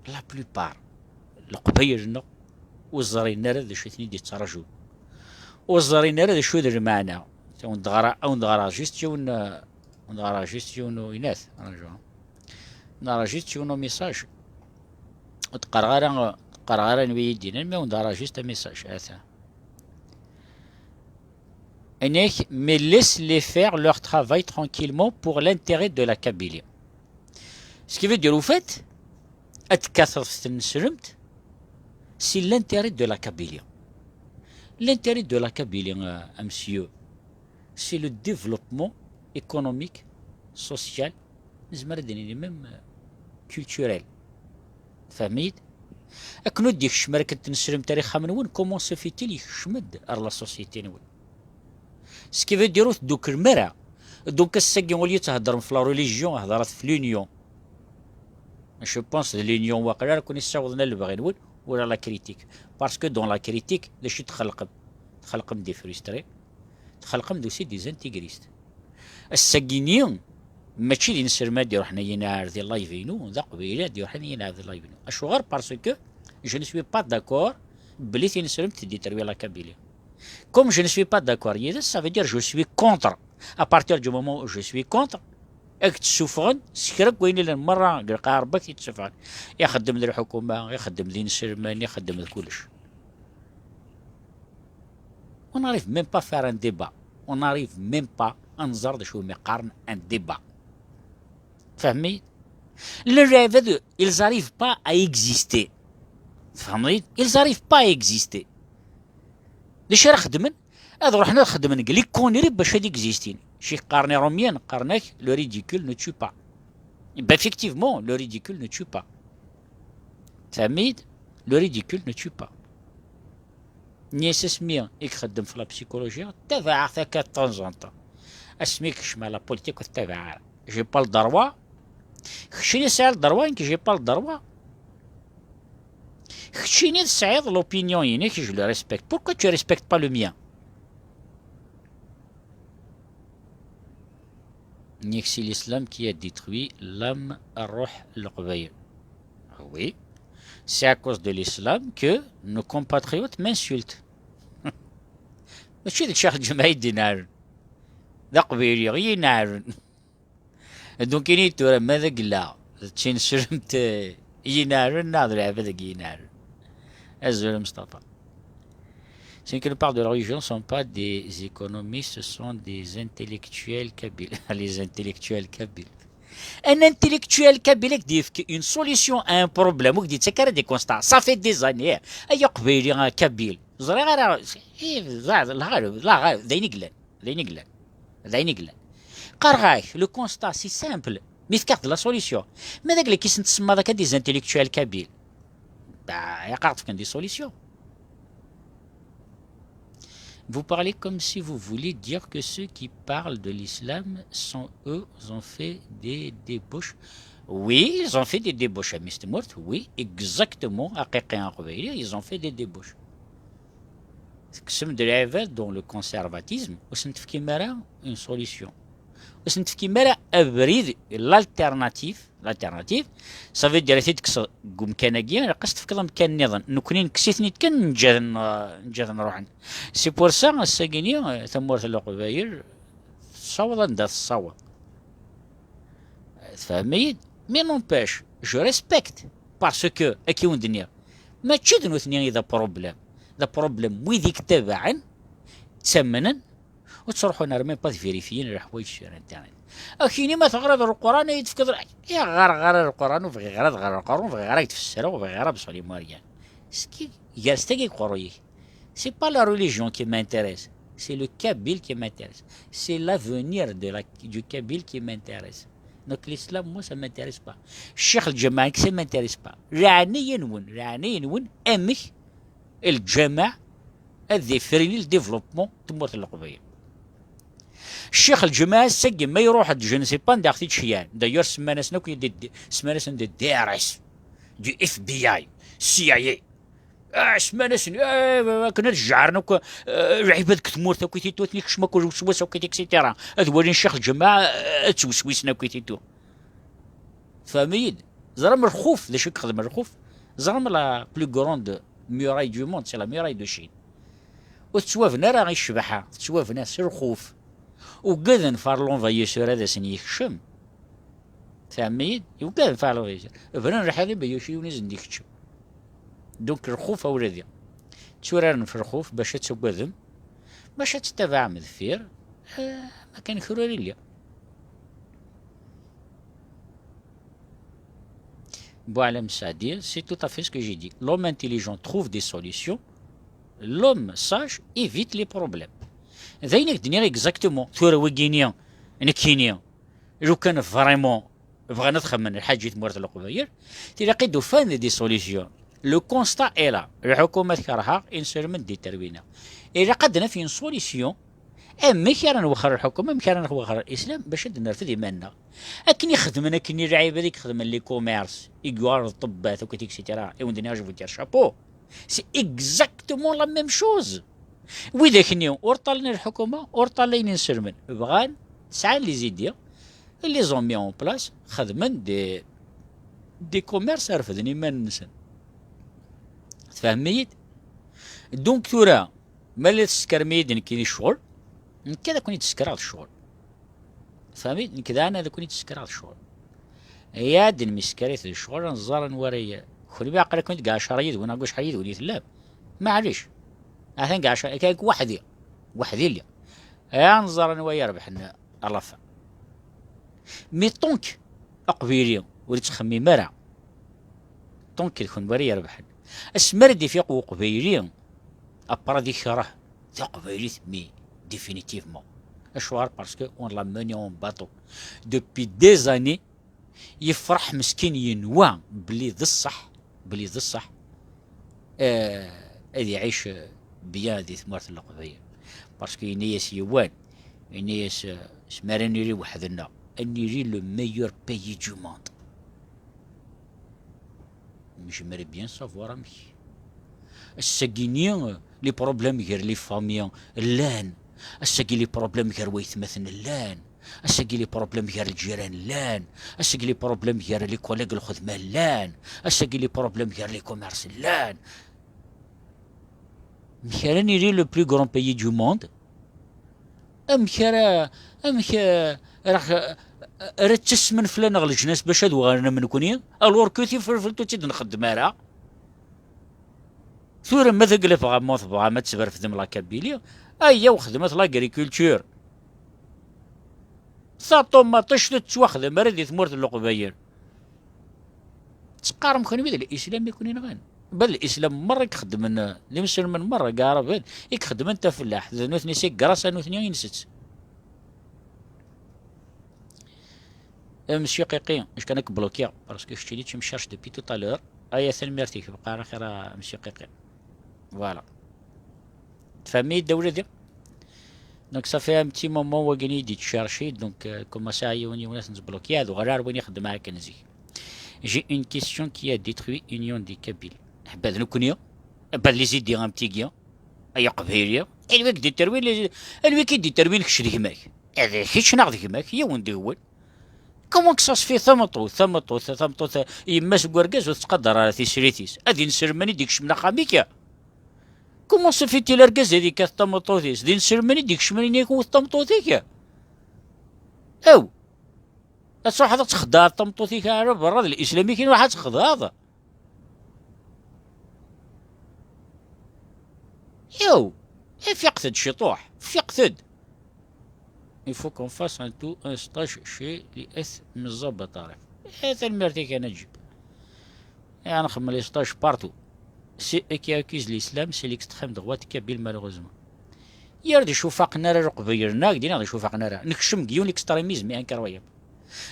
La plupart, Leqbayel-nneɣ ur ẓrin ara d acu i ten-id-yettraǧun. Ur ẓrin ara d acu d lmeɛna. Awen-d-ɣra-, awen-d-ɣraɣ juste yiwen, awen-d-ɣraɣ juste yiwen u-, inat, raǧu. Neɣra juste yiwen u message. Ur d-qqareɣ ara, ur d-qqareɣ ara anwa i yi-d-yennan, mais awen-d-ɣraɣ juste un message, ata. Anek, mais laisse-les faire leur travail tranquillement pour l'intérêt de la Kabylie. Ce qui veut dire, au fait, ad tekkateḍ f tneslemt, c'est l'intérêt de la Kabylie. L'intérêt de la Kabylie, euh, monsieur, c'est le développement économique, social, nezmer ad d-nini même, euh, culturel. Tfehmem-iyi-d? Akken ur d-yekcem ara akken tneslemt ar ixxamen-nwen, comment se fait-il yekcem-d ar la société-nwen? Ce qui veut dire ur tedduklem ara. Donc ass-agi ula yettheddrem f la religion, hedrat f l'union. Je pense d l'union waqila ara ken-yessawḍen ar lebɣi-nwen, ula la critique. Parce que dans la critique, d acu i txelqem? Txelqem des frustrés, txelqem d aussi des intégristes. Ass-agi-ni, mačči d inselmaden i d-iruḥen ad yi-nɛer di live-inu, d aqbayli i d-iruḥen ad yi-nɛer di live-inu. Acuɣer? Parce que je ne suis pas d'accord belli tineslemt teddi terwi la Kabylie. Comme je ne suis pas d'accord yid-s, ça veut dire je suis contre. À partir du moment où je suis contre, ad k-ttessufɣen s kra n wayen yellan merra deg lqaɛa Rebbi ad k-t-id-ssufɣen. Ixeddem d lḥukuma, ixeddem d inselmen, ixeddem d kullec. On n'arrive même pas à faire un débat. On n'arrive même pas à nẓer d acu umi qqaren un débat. Tfehmem-iyi? Llan lɛibad, ils arrivent pas à exister. Tfehmeḍ-iyi? Ils arrivent pas à exister. D acu ara xedmen? Ad ruḥen ad xedmen deg les conneries bac ad existin. Cik qqaren irumyen, qqaren-ak, le ridicule ne tue pas. Ben, effectivement, le ridicule ne tue pas. Tfehmem-iyi-d? Le ridicule ne tue pas. Nni-as asmi i ixeddem f la psychologie, ttabaɛeɣ-t akka de temps en temps. Asmi i kecmeɣ la politique, ur ttabaɛeɣ ara. J'ai pas le droit. Keččini tesɛiḍ le droit, nekk j'ai pas le droit. Keččini tesɛiḍ l'opinion-inek, je le respecte. Pourquoi tu respectes pas le mien? Nek c'est l'islam qui a détruit l'âme, ṛṛuḥ n Leqbayel. Oui. C'est à cause de l'islam que nos compatriotes m'insultent. Mačči d Ccix Lǧemɛa i d-ineɛlen. D aqbayli i yi-ineɛlen. Donc, ini-yi-d tura, ma d agella, d tineslemt, eh, i yi-ineɛlen, neɣ d lɛibad i yi-ineɛlen? Azul a Mustafa. Ceux qui nous parlent de la religion ne sont pas des économistes, ce sont des intellectuels kabyles. Les intellectuels kabyles. Un intellectuel kabyle i k-d-yefk une solution à un problème, ur k-d-yettak ara des constats. Ça fait des années. Ay aqbayli, ah, kabyle. Ẓriɣ ara, eh, la, la, la, la, d ayen i yellan. D ayen i yellan. D ayen i yellan. Qqareɣ-ak, le constat, c'est simple. Mi tefkiḍ-d la solution. Ma d agla-k i sen-tsemmaḍ akka des intellectuels kabyles. Bah, ilaq ad ɣ-d-fken des solutions. Vous parlez comme si vous voulez dire que ceux qui parlent de l'islam sont, eux, ont fait des débauches. Oui, ils ont fait des débauches à Mistemort, oui, exactement, à Qiqi en Rebellion, ils ont fait des débauches. Tekksem-d lɛibad dans le conservatisme, ur sen-tefkim ara une solution. Ur sen-tefkim ara abrid, l'alternative, l'alternative, ça veut dire ad t-id-tekkseḍ deg umkan-agi, ilaq ad s-tefkeḍ amkan nniḍen. Nekkni nekkes-iten-id kan, neǧǧa-ten, neǧǧa-ten ruḥen. C'est pour ça, ass-agi-ni, tamurt n Leqbayel tessaweḍ anda tessaweḍ. Tfehmem-iyi-d? Mais n'empêche, je respecte, parce que, akka i wen-d-nniɣ, mačči d nutni i d apṛublem. D apṛublem wid i yettabaɛen, ttamnen, ur ttruḥun ara même pas ad vérifiyin leḥwayeǧ sur internet. Akini ma teɣriḍ Leqran ad yi-d-tefkeḍ, ya ɣer ɣer Leqran, ur bɣiɣ ara ad ɣreɣ Leqran, ur bɣiɣ ara ad k-tfessreɣ, ur bɣiɣ ara ad bṣel imwaryan. Ski, gers tagi deg uqerruy-ik. C'est pas la religion qui m'intéresse, c'est le kabyle qui m'intéresse. C'est l'avenir de la, du kabyle qui m'intéresse. Donc l'islam, moi, ça m'intéresse pas. Ccix Lǧameɛ, ça m'intéresse pas. Leɛnaya-nwen, leɛnaya-nwen, amek Lǧameɛ ad ifrini le développement n tmurt n Leqbayel. Ccix Lǧameɛ ass-agi ma iruḥ-d, je ne sais pas anda ɣ-t-id-ceyɛen. D'ailleurs, semman-asen akk, semman-asen d D R S, du F B I, C I A. Ah, semman-asen, ah, akken ad jɛaren akk, ah, lɛibad deg tmurt akk i titu, ad ten-ikcem akk s wass akk, et cetera. Ad walin ccix Lǧameɛ, ah, ad ttweswisen akk i titu. Tfehmem-iyi-d? Ẓram lxuf, d acu i yexdem lxuf? Ẓram la plus grande muraille du monde, c'est la muraille de Chine. Ur tettwabna ara i ccbaḥa, tettwabna s lxuf. Ugaden ɣef l'envahisseur ad asen-yekcem. Tfehmem-iyi-d? Ugaden ɣef l'envahisseur. Bnan lḥiḍ i Bayuci Yuniz n-, ikeččem. Donc lxuf a wladi. Tturaren f lxuf bac ad tagadem, bac ad tettabaɛem deffir, eh, ma kan kra ur illi. Boualem Saadi, c'est tout à fait ce que j'ai dit. L'homme intelligent trouve des solutions, l'homme sage évite les problèmes. D ayen i k-d-nniɣ exactement. Tura wigini, nekkini, lukan vraiment bɣan ad xedmen lḥaǧa i tmurt n Leqbayel, tilaq i d-ufan des solutions. Le constat est là. Lḥukuma tkerheɣ, inselmen d-iterwina. Ilaq ad d-naf une solution. Amek ara nwexxer lḥukuma, amek ara nwexxer l'islam, bac ad d-nerfed iman-nneɣ. Akken i xedmen, akken i lɛibad i ixedmen les commerces, i yuɣal d ṭṭebbat, akk et cetera. Et on dit, je vous dire chapeau. C'est exactement la même chose. Widak-nni ur ṭallen lḥukuma, ur ṭallen inselmen. Bɣan, sɛan les idées, ils les ont mis en place, xedmen des, des commerces, refden iman-nsen. Tfehmem-iyi-d? Donc tura, ma la tessekkrem-iyi-d nekkini ccɣel, nekk ad ken-id-ssekkreɣ d ccɣel. Tfehmem-iyi-d? Nekk daɣen ad ken-id-ssekkreɣ d ccɣel. Ya d-nemmesker-it d ccɣel, ad nẓer anwa ara y-, kenwi aql-aken deg ɛecṛa yid-wen, neɣ acḥal yid-wen i tellam? Maɛlic. Atan deg ɛecṛa, akka weḥd-i. Weḥd-i lliɣ. Ad nẓer anwa yerbeḥen à la fin. Mais tant que aqbayli ur yettxemmim ara, tant que d kenwi ara irebḥen. Asmi ara d-ifiq uqbayli, après ad ikreh taqbaylit, mais définitivement. Acuɣer? Parce que on l'a mené en bateau. Depuis des années, yefreḥ meskin yenwa belli d ṣṣeḥ, belli d ṣṣeḥ, eh, ad iɛic, eh, bien di tmurt n Leqbayel. Parce que yenna-yas yiwen, yenna-yas, eh, asmi ara nili weḥd-nneɣ, ad nili le meilleur pays du monde. Mais j'aimerais bien savoir amek. Ass-agi-ni, eh, les problèmes gar les familles llan. Ass-agi les problèmes gar waytmaten llan. Ass-agi les problèmes gar lǧiran llan. Ass-agi les problèmes gar les collègues n lxedma llan. Ass-agi les problèmes gar les commerces llan. Amek ara nili le plus grand pays du monde? Amek ara, amek, eh, ara, ara ttasmen fell-aneɣ leǧnas bac ad uɣalen am nekni? Alors que tifelfelt ur tt-id-nxeddem ara. Tura ma d agla tebɣam, ma tebɣam ad tesberfdem la Kabylie, ayya xedmet l'agriculture. Taṭumaṭict ur tettwaxdam ara di tmurt n Leqbayel. Teqqarem kenwi d l'islam i ken-inɣan. Ba d l'islam merra i ixeddmen, d imselmen merra, deg Aɛraben, i ixeddmen tafellaḥt, d nutni, c'est grâce à nutni i nsett. Euh, monsieur Qiqi, je kan bloqué parce que je t'ai dit tu me cherches depuis tout à l'heure. Aya, tanemmirt-ik, bqa ala xir a monsieur Qiqi. Voilà. Tfehmem-iyi-d ula d. Donc ça fait un petit moment wagini i d-yettcerci, donc euh, commencé à yiwen yiwen ad ten-tbloqué, ad uɣal ar win ixeddem akken zik. J'ai une question qui a détruit Union des Kabyles. Ḥbad nekkni, ḥbad les idées am tigi, ay aqbayli, anwi i k-d-iterwin les, anwi i k-id-iterwin kečč d gma-k? Ad kečč neɣ d gma-k, yiwen deg-wen. Comment que ça se fait, tameṭṭut, tameṭṭut, tameṭṭut, yemma-s n urgaz ur tettqadar ara tisrit-is? Ad inselmen i d-ikecmen axxam-ik? Comment se fait-il argaz ad ikkat tameṭṭut-is? D inselmen i d-ikecmen i k-wet tameṭṭut-ik? Aw! Ad truḥeḍ ad texdeɛeḍ tameṭṭut-ik ara berra d lislam-ik i ruḥ ad texdeɛeḍ? Yaw! Ifiqet-d ciṭuḥ, fiqet-d! Il faut qu'on fasse un tout un stage chez les S Mezzabaṭarif. Eh, tanemmirt-ik a Naǧib. Eh, nxemmel les stages partout. Ceux qui accusent l'islam, c'est l'extrême droite kabyle, malheureusement. Yar d acu faqen ara Leqbayel, neɣ d iniɣ d acu faqen ara. Nekcem deg yiwen l'extrémisme incroyable.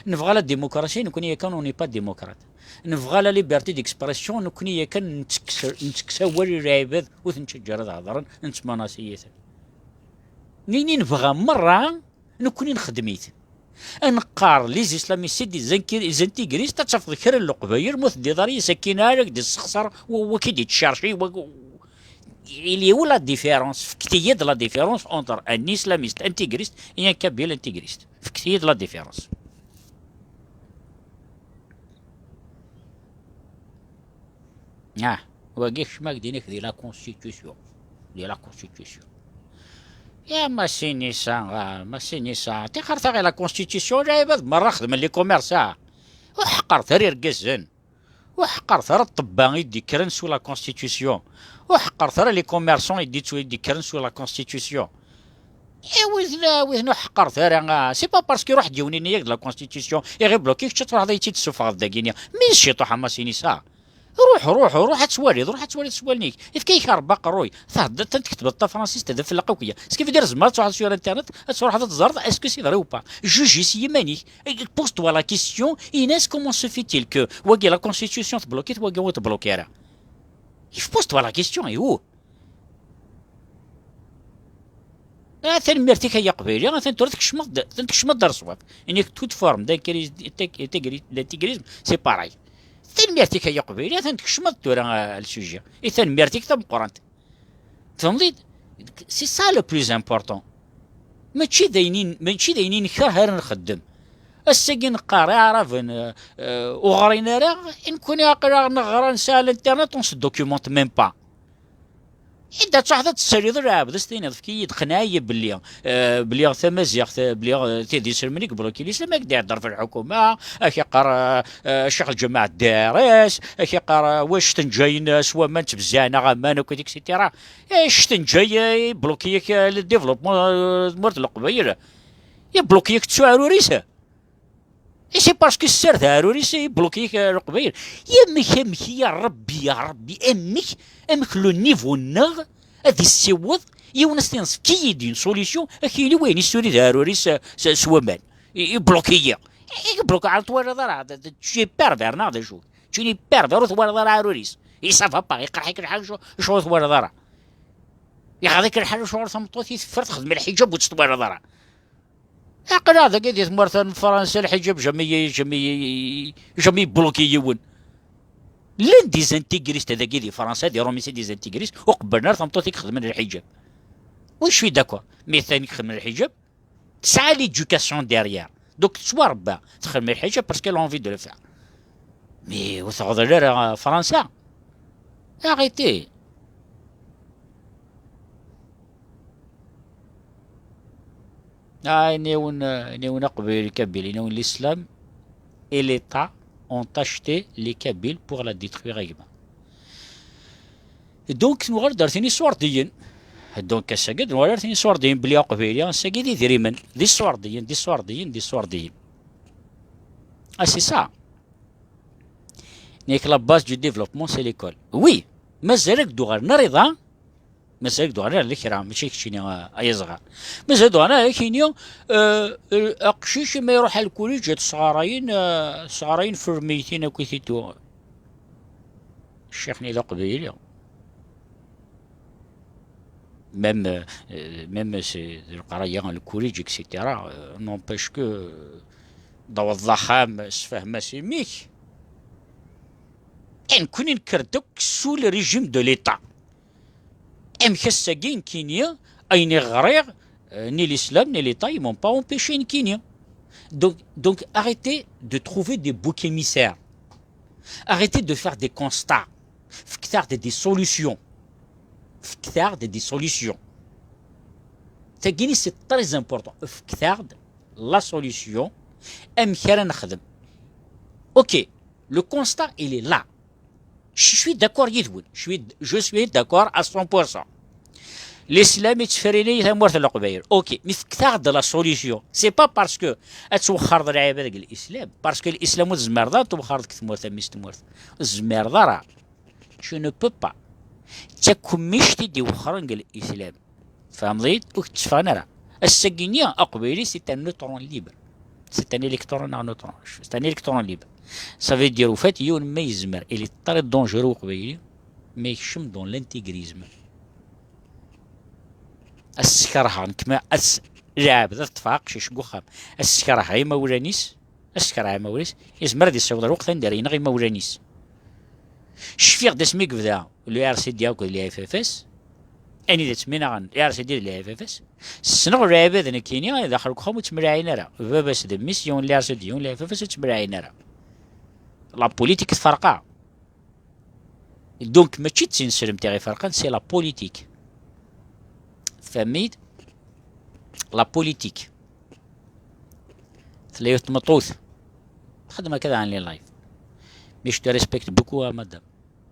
Nebɣa la démocratie, nekkni yakan on n'est pas démocrate. Nebɣa la liberté d'expression, nekkni yakan nettekkes, nettekkes awal i lɛibad, ur ten-nettaǧǧa ara ad hedren, nettmanasi-iten. Nini nebɣa merra, nekkni nexdem-it. Ad neqqar les islamistes, les inki-, les intégristes, ad tafeḍ kra n Leqbayel, ma ur teddiḍ ara yis akkin ara k-d-yessexṣer wa-, waki d-yettcerci, wa-, il y a où la différence? Fket-iyi-d la différence entre un islamiste intégriste et un kabyle intégriste. Fket-iyi-d la différence. Ah, wagi kecma ak-d-inik di la constitution. Di la constitution. Ya Massinissa, ah, Massinissa, tixer taɣi la constitution, lɛibad merra xedmen les commerces, ah. Ur ḥeqqret ara irgazen. Ur ḥeqqret ara ṭṭebba i d-ikkren sous la constitution. Ur ḥeqqret ara les commerçants i d-ittu-, i d-ikkren sous la constitution. Eh, wid la, wid ur ḥeqqret ara, ah, c'est pas parce que iruḥ-d yiwen ini-yak-d la constitution, iɣ ibloki kečč ad truḥeḍ ad iyi-tt-id-tessufɣeḍ dagini. Mi d ciṭuḥ a Massinissa. Ruḥ, ruḥ, ruḥ ad twaliḍ, ruḥ ad twaliḍ s wallen-ik. Ifka-yak Rebbi aqerruy. Theddeḍ, ad tketbeḍ tafransist d afelleq akk-ya. Ce qui veut dire, tzemreḍ ad truḥeḍ sur Internet, ad truḥeḍ ad teẓreḍ, est-ce que c'est vrai ou pas? Juge-it s yiman-ik. Pose-toi la question, Inès, comment se fait-il que wagi la constitution tbloquée, wagi ur tbloquée ara? Pose-toi la question, et où? Ah, tanemmirt-ik ay aqbayli, atan tura tkecmeḍ-d, atan tkecmeḍ-d ar ṣṣwab. Inek toute forme d'intégri-, d'intégri-, d'intégrisme, c'est pareil. Tanemmirt-ik ay aqbayli, atan tkecmeḍ-d tura, ah, le sujet. I tanemmirt-ik tameqqrant. Tfehmeḍ-id? C'est ça le plus important. Mačči d ayen i n-, mačči d ayen i nekreh ara nxeddem. Ass-agi neqqar Iɛraben, euh, euh, ur ɣrin ara, i nekkni aql-aɣ neɣra, nesɛa l'internet, on se documente même pas. Anda ad truḥeḍ ad tessaliḍ lɛebd, ad s-tiniḍ, efk-iyi-d, qneɛ-iyi belli, eh, belli tamaziɣt, eh, belli, eh, tid iselmen i yebluki lislam, ad k-d-ihedder f lḥukuma, ad k-iqqar, eh, eh, ccix lǧameɛ ddares, ad k-iqqar, eh, wa ctenǧayen, eh, s waman, ttbezziɛen-aɣ aman, akked et cetera. Eh, ctenǧay, eh, ibluki-yak, eh, le développement, eh, tmurt n Leqbayel. Ibluki-yak ttuɛrur-is. Et c'est parce que sser d aɛrur-is i bloqué, euh, Leqbayel. Amek, amek, ya Rebbi, ya Rebbi, amek, amek le niveau-nneɣ ad issiweḍ yiwen ad s-tiniḍ efk-iyi-d une solution, ad k-yili wayen i s-turiḍ aɛrur-is, euh, s, s waman. I, i bloqué-yi. I, i bloqué, ur twalaḍ ara, d, d, tu es pervers, neɣ d acu? Tu es pervers, ur twalaḍ ara aɛrur-is. I ça va pas, iqerḥ-ik lḥal, acu, acu ur twalaḍ ara? Iɣaḍ-ik lḥal, acuɣer tameṭṭut i teffer texdem lḥiǧab ur tt-twalaḍ ara? Aql-aɣ dagi di tmurt n Fransa, lḥiǧab jamais, jamais, jamais bloqué yiwen. Llan des intégristes dagi di Fransa, des Romis, des intégristes, ur qebblen ara tameṭṭut i ixedmen lḥiǧab. Oui, je suis d'accord. Mais atan i ixedmen lḥiǧab, tesɛa l'éducation derrière. Donc, tettwarebba, texdem lḥiǧab parce qu'elle a envie de le faire. Mais ur teɣḍel ara Fransa. Arrêtez. Ah, iniwen, iniwen aqbayli kabyle, iniwen l'islam et l'État ont acheté les Kabyles pour la détruire, a gma. Donc, nuɣal-d ar tin iṣurdiyen. Donc, ass-agi, nuɣal ar tin iṣurdiyen, belli aqbayli, ass-agi d idrimen, d iṣurdiyen, d iṣurdiyen, d iṣurdiyen. Ah, c'est ça. Nek la base du développement, c'est l'école. Oui, mazal ad d-uɣalen ar iḍ-a, Mazal dɣa ar kra, mačči keččini, a, ay aẓɣal. Mazal dɣa ar kini, euh, euh, aqcic ma iruḥ ar lkuliǧ ad sɣarayen, euh, sɣarayen fermeytin akk i titu. Ccix-nni d aqbayli. Même, euh, même si d leqraya, lkuliǧ, et cetera, euh, n'empêche que, euh, d-aweḍ d axxam, sefhem-as i mmi-k. Nekkni nekker-d akk sous le régime de l'État. Amek ass-agi nekkini, ayen i ɣriɣ, euh, ni l'islam ni l'État, ils m'ont pas empêché nekkini. Donc, donc arrêtez de trouver des boucs émissaires. Arrêtez de faire des constats. Fket-aɣ-d des solutions. Fket-aɣ-d des solutions. Tagini, c'est très important. Fket-aɣ-d la solution. Amek ara nexdem. Ok, le constat, il est là. Je suis d'accord yid-wen. Je suis, je suis d'accord à cent pour cent. L'islam yettefriri tamurt n Leqbayel. Ok, mais fket-aɣ-d la solution. C'est pas parce que ad twexxreḍ lɛibad deg l'islam. Parce que l'islam ur tezmireḍ ara ad twexxreḍ deg tmurt am mmi-s n tmurt. Ur tezmireḍ ara. Tu ne peux pas. D takemmict i d-iwexxren deg l'islam. Tfehmeḍ-iyi-d? Ur k-tteffɣen ara. Ass-agi-nni, aqbayli, c'est un neutron libre. C'est un électron neɣ neutron. C'est un électron libre. Ça veut dire, au fait, yiwen ma yezmer, il est très dangereux uqbayli, ma yekcem dans l'intégrisme. Ad s-kerheɣ, nekk ma, ad s-, lɛebd, ad ṭṭfeɣ aqcic deg uxxam, ad s-kerheɣ imawlan-is, ad s-kerheɣ imawlan-is, yezmer ad yessiweḍ lweqt anda ara ineɣ imawlan-is. Cfiɣ-d asmi yebda le R C D akked le F F S, anida ttminaɣen le R C D d le F F S, ssneɣ lɛibad nekkini daxel uxxam ur ttemlaɛin ara. Baba-s d mmi-s, yiwen le R C D, yiwen le F F S, ur ttemlaɛin ara. La politique tferqa. Donc, mačči d tineslemt i ɣ-iferqen, c'est la politique. Tfehmem-iyi-d? La politique. Tella yiwet tmeṭṭut. Txeddem akka daɣen les lives. Mais je te respecte beaucoup, hein, madame.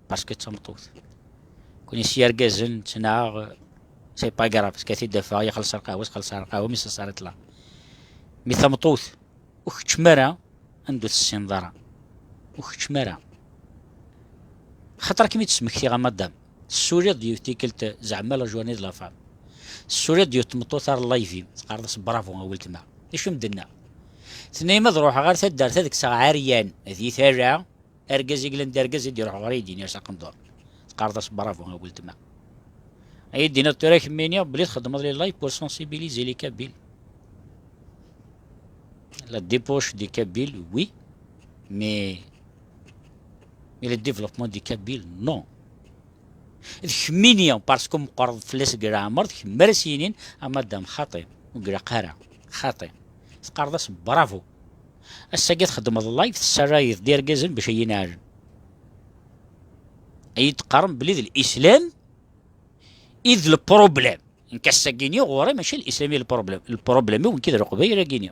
Parce que d tameṭṭut. Kuni s yirgazen, ttnaɣ, c'est pas grave. Parce que t-id-afeɣ, yaxelleṣ lqahwa, txelleṣ lqahwa, mais ça s'arrête là. Mais tameṭṭut, ur keččem ara anda ur tessineḍ ara. Ur keččem ara. Xaṭer ad kem-id-smektiɣ a madame. Tessuliḍ-d yiwet tikkelt zeɛma la journée de la femme. Tessuliḍ-d yiwet tmeṭṭut ar live-im, teqqareḍ-as bravo a weltma. D acu m-d-tenna? Tenna-yam ad ruḥeɣ ɣer taddart ad kkseɣ ɛeryan, di tala, argaz i yellan d argaz i d-iruḥ ɣer yidini s aqendur. Teqqareḍ-as bravo a weltma. Ay d-tiniḍ tura kemmini belli txeddmeḍ les lives pour sensibiliser les Kabyles. La débauche des Kabyles, oui, mais, mais le développement des Kabyles, non. D kemmini, parce que meqqreḍ fell-as deg leɛmer, d kemm ara s-yinin, a madame, xaṭi, ur ilaq ara, xaṭi. Teqqareḍ-as bravo. Ass-agi txeddmeḍ live, tessarayeḍ-d irgazen bac ad yi-neɛlen. Ad yi-d-qqaren belli d l'islam i d le problème. Nekk ass-agi-ni ɣur-i mačči l'islam i le problème. Le problème-iw nekk d leqbayel-agi-ni.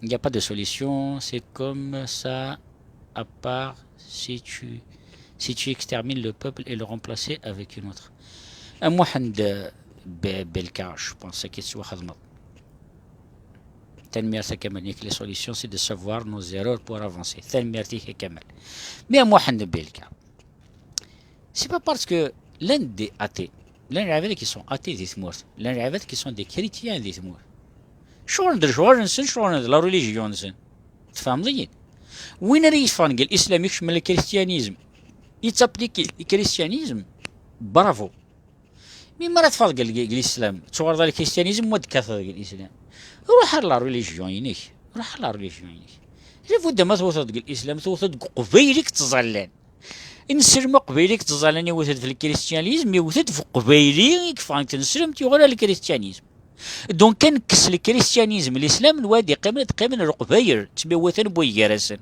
Il n'y a pas de solution, c'est comme ça, à part si tu, si tu extermines le peuple et le remplacer avec une autre. A Muḥend, euh, Be-, Belka, je pense que tu vas. Tanemmirt a Kamal, nekk, les solutions, c'est de savoir nos erreurs pour avancer. Tanemmirt-ik a Kamal. Mais a Muḥend Belka, c'est pas parce que llan des athées, llan lɛibad qui sont athées di tmurt, llan lɛibad qui sont des chrétiens di tmurt. Ccɣel d lecɣal-nsen, ccɣel d la religion-nsen. Tfehmeḍ-iyi-d? Win ara yeffɣen deg l'islam ikecmen le christianisme, yettapliki le christianisme, bravo. Mi ara teffɣeḍ deg, deg l'islam, tuɣaleḍ ar le christianisme, wa d-kkateḍ deg l'islam. Ruḥ ar la religion-inek. Ruḥ ar la religion-inek. Labudda ma tewteḍ deg l'islam, tewteḍ deg uqbayli i yettẓallan. Ineslem aqbayli i yettẓallan iwet-d f le christianisme, iwet-d f uqbayli i yeffɣen deg tneslemt, yuɣal ar le christianisme. Donc, ad nekkes le christianisme, l'islam, n wad iqqimen, ad qqimen leqbayel, ttmiwatan n way gar-asen.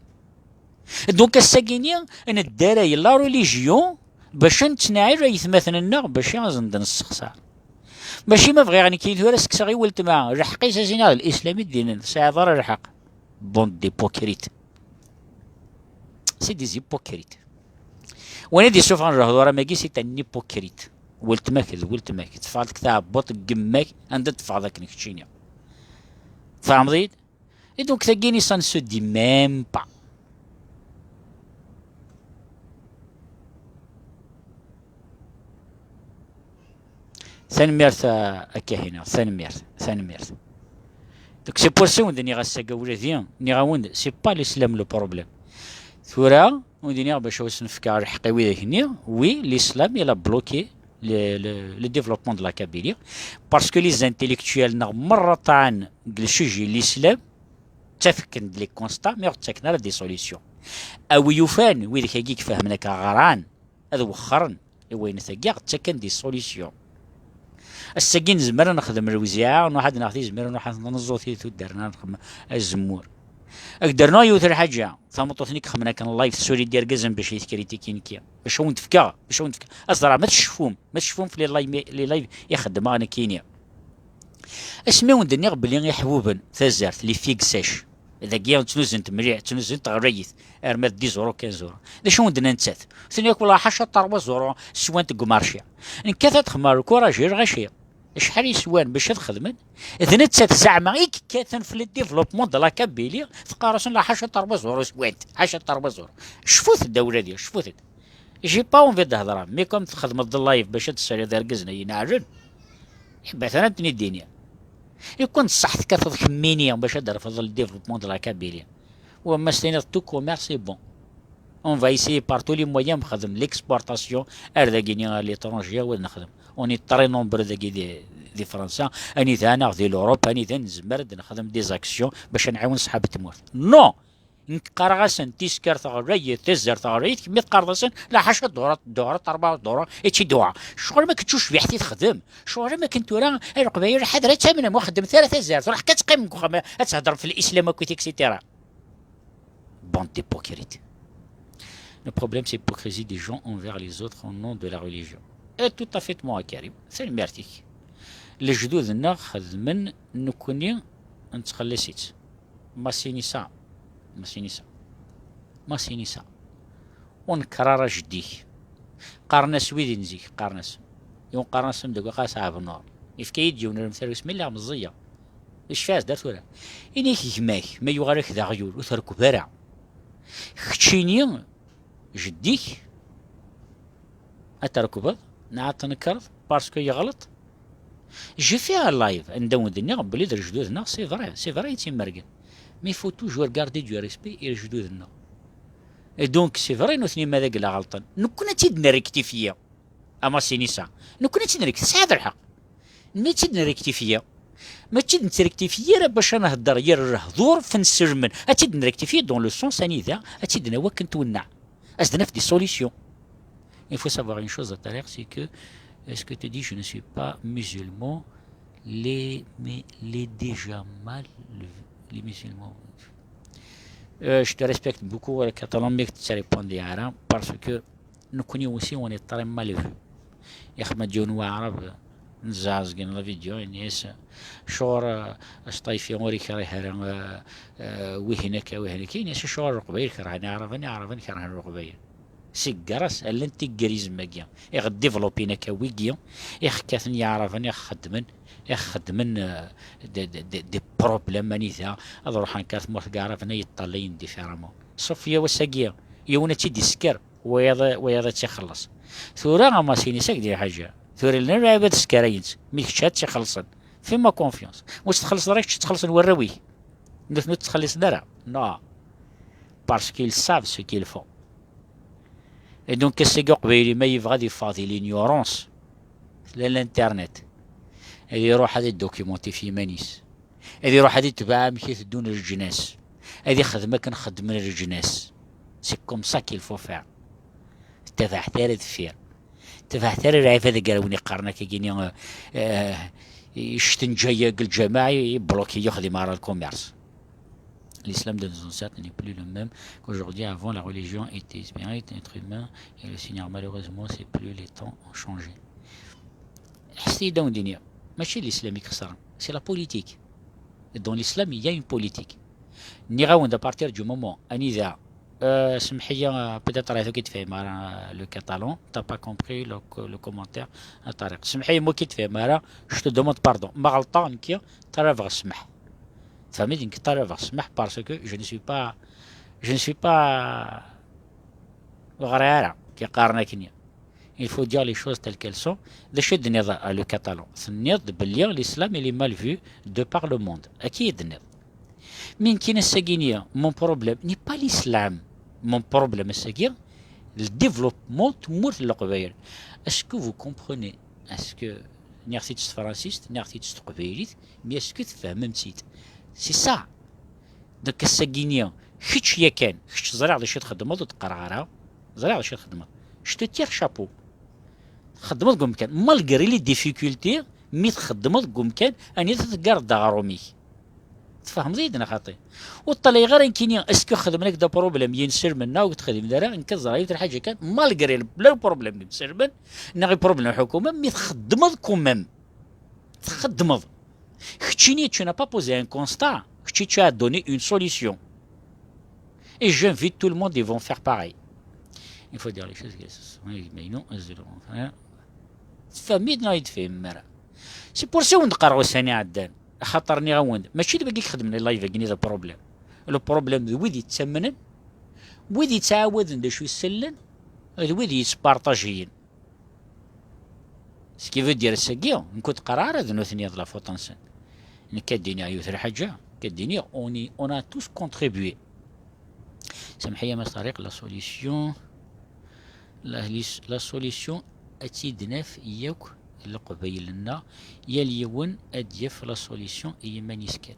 Donc, ass-agi-ni, neddaray la religion bac ad nettnaɛil aytmaten-nneɣ, bac ad sen-d-nessexṣar. Mačči ma bɣiɣ nekk tura ad s-kkseɣ i weltma lḥeqq-is, ad s-iniɣ d l'islam i d-inin, tesɛiḍ ara lḥeqq. Bande d'hypocrites. C'est des hypocrites. Win i d-yessufɣen lehdur am wagi, c'est un hypocrite. Weltma-k d weltma-k. Teffeɣ-d deg tɛebbuḍt n yemma-k, anda teffɣeḍ akken keččini. Tfehmeḍ-iyi-d? Et donc, tagini, ça ne se dit même pas. Tanemmirt a Kahina, tanemmirt, tanemmirt. Donc c'est pour ça wen-d-nniɣ ass-agi ula d i, nniɣ-awen-d c'est pas l'islam le problème. Tura wen-d-nniɣ bac ad asen-fkeɣ lḥeqq i widak-nni, oui, l'islam il a bloqué le, le, le développement de la Kabylie, parce que les intellectuels neɣ merra ṭṭɛan deg le sujet l'islam, ttafken-d les constats, mais ur ttaken ara des solutions. A wi yufan, widak-agi ifehmen akka ɣran, ad wexxren i wayen tagi, ttaken des solutions. Ass-agi nezmer ad nexdem lewziɛa, nruḥ ad naɣ tizmir, nruḥ ad neẓẓu ti tuddar, nruḥ ad nexdem azemmur. Ad k-d-rnuɣ yiwet lḥaǧa, tameṭṭut-nni ixedmen akken live, tessuli-d irgazen bac ad yi-tekritiki nekki. Bac ad wen-d-fkeɣ, bac ad wen-d-fkeɣ. Ad teẓrem, ma tcefum, ma tcefum f les live, les live i xeddmeɣ nekkini. Asmi wen-d-nniɣ belli iḥbuben, tazart, les figues sèches, dagi ttnuzent mliḥ, ttnuzent ɣlayit, arma d dix euros, quinze euros. D acu wen-d-nnan nettat? Tenna-yak, "Wellah, ḥaca trois euros swant deg umarci." Nekkat ad xedmeɣ lkuraji lɣaci. Acḥal yeswan bac ad xedmen? D nettat zeɛma i yekkaten f le développement de la Kabylie, teqqar-asen, "La, ḥaca trois euros swant, ḥaca trois euros." Cfut-d a wladi, cfut-d. J'ai pas envie de hedreɣ, mais comme txedmeḍ d live bac ad tessaliḍ irgazen ay ineɛlen, ḥbat ara ten-id-iniɣ. Ikwin d ṣṣeḥ tekkateḍ kemmini bac ad d-terfeḍ le développement de la Kabylie. Wamma s-tiniḍ tout commerce est bon. On va essayer par tous les moyens nexdem l'exportation ar dagini à l'étranger, ad nexdem. On est très nombreux dagi di, di Fransa, anida neɣ di l'Europe, anida nezmer ad nexdem des actions bac ad nɛiwen ṣṣḥab n tmurt. Non! Nekk qqareɣ-asen tiskert ɣlayet, tazart ɣlayet, kemmi teqqareḍ-asen, "La, ḥaca dora, dora, terba dora, i tt-id-uɣa." Ccɣel ma kečč ucbiḥ ti texdem. Ccɣel ma ken tura, a Leqbayel, ḥader ad tamnem, ur xeddmet ara tazart, ruḥ kan teqqimem deg uxxam ad theddrem f l'islam akkit, et cetera. Bande d'hypocrites. Le problème, c'est l'hypocrisie des gens envers les autres au nom de la religion. Et tout à fait, moi, Karim. C'est le mertik. Lejdud-nneɣ xedmen, nekkni nettxellis-itt. Masinisa. Masinisa. Masinisa. Ur nekker ara jeddi-k. Qqaren-as wid n zik, qqaren-as. Yiwen qqaren-as amdakkel, qqaren-as Ɛebnur. Yefka-yi-d yiwen rem tarwis, mi lliɣ meẓẓiyeɣ. Yecfa-as-d ar tura. Ini-k gma-k, ma yuɣal-ak d aɣyul, ur terkeb ara. Keččini, jeddi-k, ad terkbeḍ, neɣ ad tnekreḍ, parce que yeɣleḍ. J'ai fait un live, anda wen-d-nniɣ belli d lejdud-nneɣ, c'est vrai, c'est vrai, i tt-imergen. Mais il faut toujours garder du respect i lejdud-nneɣ. Et donc, c'est vrai, nutni ma d agla ɣelṭen. Nekkni ad tt-id-nrektifiya. Amasinisa. Nekkni ad tt-id-nrektifiya. Tesɛiḍ lḥeqq. Nekkni ad tt-id-nrektifiya. Mačči d nettrektifiya ara bac ad nhedder yir lehdur f nselmen. Ad tt-id-nrektifiya dans le sens anida ad tt-id-nawi akken twenneɛ. Ad s-d-naf des solutions. Il faut savoir une chose, a Tariq, c'est que, est-ce que tu dis, je ne suis pas musulman, les, mais les déjà mal, les musulmans. Euh, je te respecte beaucoup, le catalan, mais tu réponds rien, parce que nekkni aussi, on est très mal vu. Ixma d yiwen waɛrab, nezɛezgen la vidéo, ini-as, "Cur, euh, acṭayfi ur ikrih ara, euh, euh, wihin akka, wihin akka." Ini-as, "Cur, Leqbayel kerhen Iɛraben, Iɛraben kerhen Leqbayel." Sigger-as, llan tiggarizm-agi i ɣ-développin akka wigi, i ɣ-kkaten Iɛraben, i ɣ-xeddmen, i ɣ-xeddmen, euh, des, des, des, des problèmes anida ad ruḥen akka ar tmurt n Iɛraben ad yi-ṭṭalayen différemment. Sauf ya wass-agi, yiwen ad tt-id-isker, wayeḍ, wayeḍ ad tt-ixelleṣ. Tura, amasin-is ak-d lḥaǧa. Tura llan lɛibad skarayent, mi kečč ad tt-ixellṣen. Fais-moi confiance. Ur tt-txellṣeḍ ara kečč, ttxellṣen warraw-ik. Nutni ur tt-ttxelliṣen ara. Non. Parce qu'ils savent ce qu'ils font. Et donc, ass-agi uqbayli ma yebɣa ad yeffeɣ di l'ignorance, tella l'internet. Ad iruḥ ad iddocumenté f yiman-is. Ad iruḥ ad itbeɛ amek i teddun leǧnas. Ad ixdem akken xeddmen leǧnas. C'est comme ça qu'il faut faire. Tabaɛt ara deffir. Tabaɛt ara lɛibad agrawen iqqaren akka gini, euh, euh, ictenǧa-yag lǧamaɛ, ibloki, yexdim ara le commerce. L'islam de nos ancêtres n'est plus le même qu'aujourd'hui. Avant, la religion était spirituelle, être humain et le Seigneur. Malheureusement, c'est plus, les temps ont changé. Ḥesset-iyi-d a wen-d-iniɣ, mačči d l'islam i ixesren, c'est la politique. Et dans l'islam, il y a une politique. Nniɣ-awen-d, à partir du moment anida, euh, semḥ-iyi, euh, peut-être ur k-id-fehmeɣ ara, euh, le catalan, t'as pas compris le, le commentaire, a Tariq. Semḥ-iyi, ma ur k-id-fehmeɣ ara, je te demande pardon. Ma ɣelṭeɣ nekki, ṭalabeɣ ssmaḥ. Tfehmeḍ, nekk ṭalabeɣ ssmaḥ parce que je ne suis pas, je ne suis pas, ur ɣriɣ ara, k-iqqaren akkenni. Il faut dire les choses telles qu'elles sont. D acu i d-tenniḍ a le Catalan? Tenniḍ-d belli l'islam il est mal vu de par le monde. Akka i d-tenniḍ. Mi nekkini ass-agi-nni, mon problème n'est pas l'islam. Mon problème ass-agi, le développement n tmurt n Leqbayel. Est-ce que vous comprenez? Est-ce que, nniɣ-t-id s tefransist, nniɣ-t-id s teqbaylit, mais est-ce que tfehmem-tt-id? C'est ça. Donc ass-agi-nni, kečč yakan, kečč ẓriɣ d acu i txeddmeḍ, ur d-qqareɣ ara, ẓriɣ d acu i txeddmeḍ. Je te tire chapeau. Txeddmeḍ deg umkan, malgré les difficultés, mi txeddmeḍ deg umkan, anida teggareḍ-d aɣrum-ik. Tfehmeḍ-iyi-d neɣ xaṭi? Ur ṭṭalayeɣ ara nekkini, est-ce que xedmen-ak-d aproblème yinselmen neɣ ur k-d-xedmen ara, nekk ad ẓreɣ yiwet lḥaǧa kan, malgré le, le problème n yinselmen, neɣ le problème n lḥukuma, mi txeddmeḍ quand même. Txeddmeḍ. Keččini, tu n'as pas posé un constat. Kečči, tu as donné une solution. Et j'invite tout le monde, ils vont faire pareil. Il faut dire les choses. Tfehmem-iyi-d neɣ ur tfehmem ara? C'est pour ça i wen-d-qqareɣ ussan iɛeddan. Axaṭer nniɣ-awen-d, mačči d wigi i ixedmen live-agi i d problème. Le problème d wid yettamnen, wid yettɛawaden d acu i sellen, d wid yettpartajiyen. Ce qui veut dire, ass-agi, nekk ur d-qqareɣ ara d nutni d la faute-nsen. Nekk ad d-iniɣ yiwet lḥaǧa, nekk ad d-iniɣ, on, y- on a tous contribué. Samḥ-iyi a Mass Ṭariq, la solution, la, la solution ad tt-id-naf yakk Leqbayel-nneɣ, yal yiwen ad d-yaf la solution i yiman-is kan.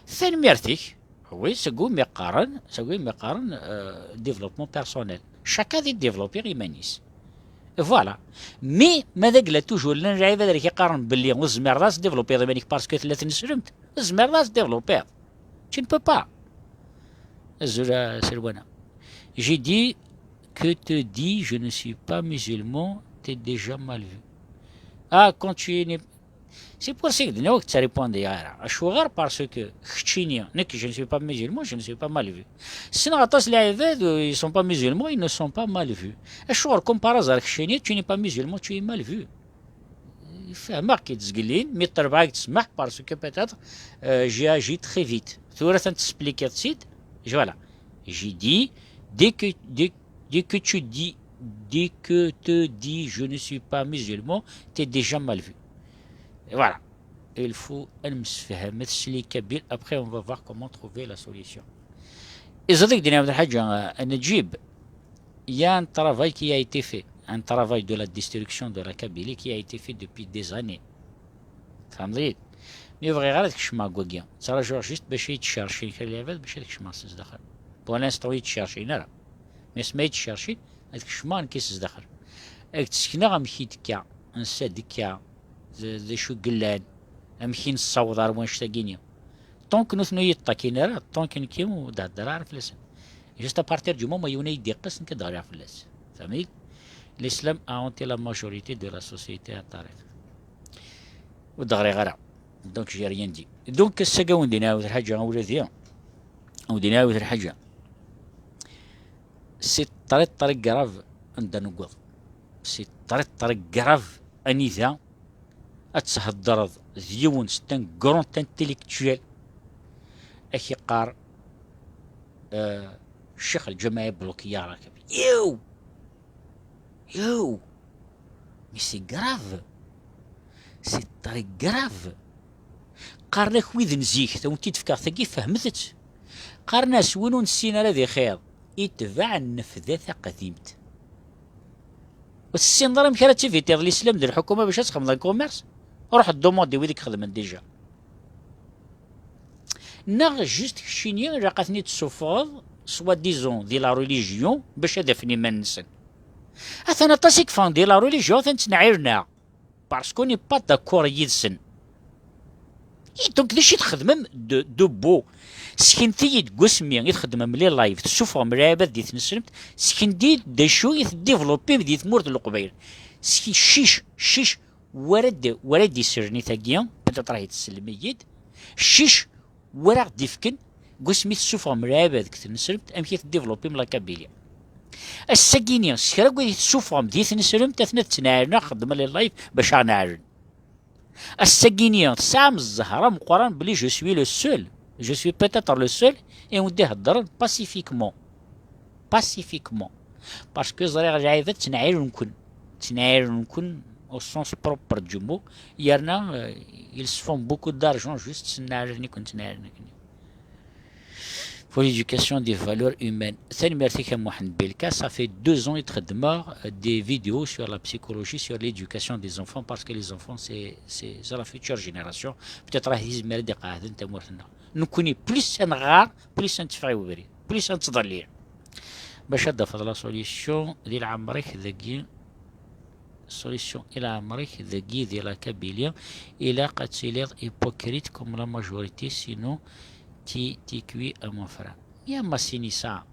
Tanemmirt-ik. Oui, seg wumi qqaren, seg wumi qqaren, euh, développement personnel. Chacun ad développer iman-is. Voilà. Mais ma d agla toujours llan lɛibad ara k-iqqaren belli ur tezmireḍ ad développer iman-ik parce que tella tneslemt. Ur tezmireḍ ad développer. Tu ne peux pas. Azul a Selwana. J'ai dit que te dis, je ne suis pas musulman, t'es déjà mal vu. Ah, quand tu es né- C'est pour ça que d-nniɣ ur k-ttrépondez ara. Acuɣer? Parce que keččini, nekk, je ne suis pas musulman, je ne suis pas mal vu. Ssneɣ aṭas n lɛibad, euh, ils sont pas musulmans, ils ne sont pas mal vus. Acuɣer, comme par hasard, keččini, tu n'es pas musulman, tu es mal vu. Fehmeɣ-k-id zgelli, mi ṭṭelbeɣ-ak-d ssmaḥ, parce que peut-être, euh, j'ai agi très vite. Tura atan tesplikiḍ-tt-id, voilà. J'ai dit, dès que, dès, dès que tu dis, dès que te dis, je ne suis pas musulman, t'es déjà mal vu. Et voilà. Il faut ad nemsefhamet s les Kabyles. Après, on va voir comment trouver la solution. Iẓḍik dina Abdelhadj, euh, Najib, il y a un travail qui a été fait. Un travail de la destruction de la Kabylie qui a été fait depuis des années. Tfehmeḍ-iyi-d? Mi bɣiɣ ara ad kecmeɣ deg wagi. Ttṛajuɣ juste bac ad yi-d-cercin kra n lɛibad bac ad kecmeɣ s zdaxel. Pour l'instant, ur yi-d-cercin ara. Mais ma yi-d-cercin, ad kecmeɣ nekk s zdaxel. Ad k-d-sekneɣ amek i d-tekka, ansa d-tekka, d, d acu i yellan, amek i nessaweḍ ar wanect-agi-nni. Tant que nutni ur yi-d-ṭṭakin ara, tant que nekki ur d-heddreɣ ara fell-asen. Juste à partir du moment yiwen ad yi-d-iqqes, nekk ad d-ɣliɣ fell-as. Tfehmeḍ-iyi-d? L'islam a hanté la majorité de la société a Ṭariq. Ur d-ɣliɣ ara. Donc, j'ai rien dit. Donc, ass-agi, a wen-d-iniɣ yiwet lḥaǧa, a wladi. A wen-d-iniɣ yiwet lḥaǧa. C'est très, très grave anda newweḍ. C'est très, très grave anida ad theddreḍ d yiwen, c'est un grand intellectuel, ad k-iqqar, euh, Ccix Lǧameɛ iblukiya Rakabi. Yow! Yow! Mais c'est grave. C'est très grave. Qqaren-ak wid n zik, tawen-t-id-fkeɣ tagi, fehmet-tt. Qqaren-as win ur nessin ara di xiḍ, itbeɛ nnefda taqdimt. Ur tessineḍ ara amek ara tivitiḍ l'islam d lḥukuma bac ad txedmeḍ un commerce? Ruḥ ddumandi wid i ixedmen déjà. Neɣ juste keččini ilaq ad ten-id-tessufɣeḍ, soi-disant, di la religion, bac ad afen iman-nsen. Atan aṭas i yeffɣen di la religion, atan ttneɛɛiren-aɣ. Parce qu'on n'est pas d'accord yid-sen. Et donc, d acu i txedmem de, de beau? Seknet-iyi-d deg wasmi i txedmem les lives, tessufɣem lɛibad di tneslemt, seknet-iyi-d d acu i tdéveloppim di tmurt n Leqbayel. Ski-, cic, cic, wara d-, wara d-isren i tagi, peut-être ahi tsellem-iyi-d, cic, wara ɣ-d-ifken, deg wasmi tessufɣem lɛibad deg tneslemt, amek i tdéveloppim la Kabylie? Ass-agi-ni, s kra n wid i tessufɣem di tneslemt, atna ttneɛlen, xeddmen les lives bac aɣ-neɛlen. Ass-agi-ni, tesɛam zzher ameqqran belli je suis le seul, je suis peut-être le seul, i wen-d-iheddren pacifiquement. Pacifiquement. Parce que ẓriɣ lɛibad ttneɛɛilen-ken. ttnaɛiren-ken au sens propre du mot, yerna euh, ils se font beaucoup d'argent juste s nnaɛraren-iken ttnaɛiren-ken. Pour l'éducation des valeurs humaines. Tanemmirt-ik a Muḥend Belka, ça fait deux ans i txeddmeɣ des vidéos sur la psychologie, sur l'éducation des enfants, parce que les enfants c'est c'est la future génération. Peut-être ahat izmer ad iqeɛden tamurt-nneɣ. Nekkni plus ad nɣar, plus ad netteffeɣ i ubrid, plus ad nettḍellil. Bac ad d-tafeḍ la solution di lɛemr-ik dagi, solution i lɛemr-ik dagi di la Kabylie, ilaq ad tiliḍ hypocrite comme la majorité, sinon tu es cuit à mon frère. Ya Masinisa,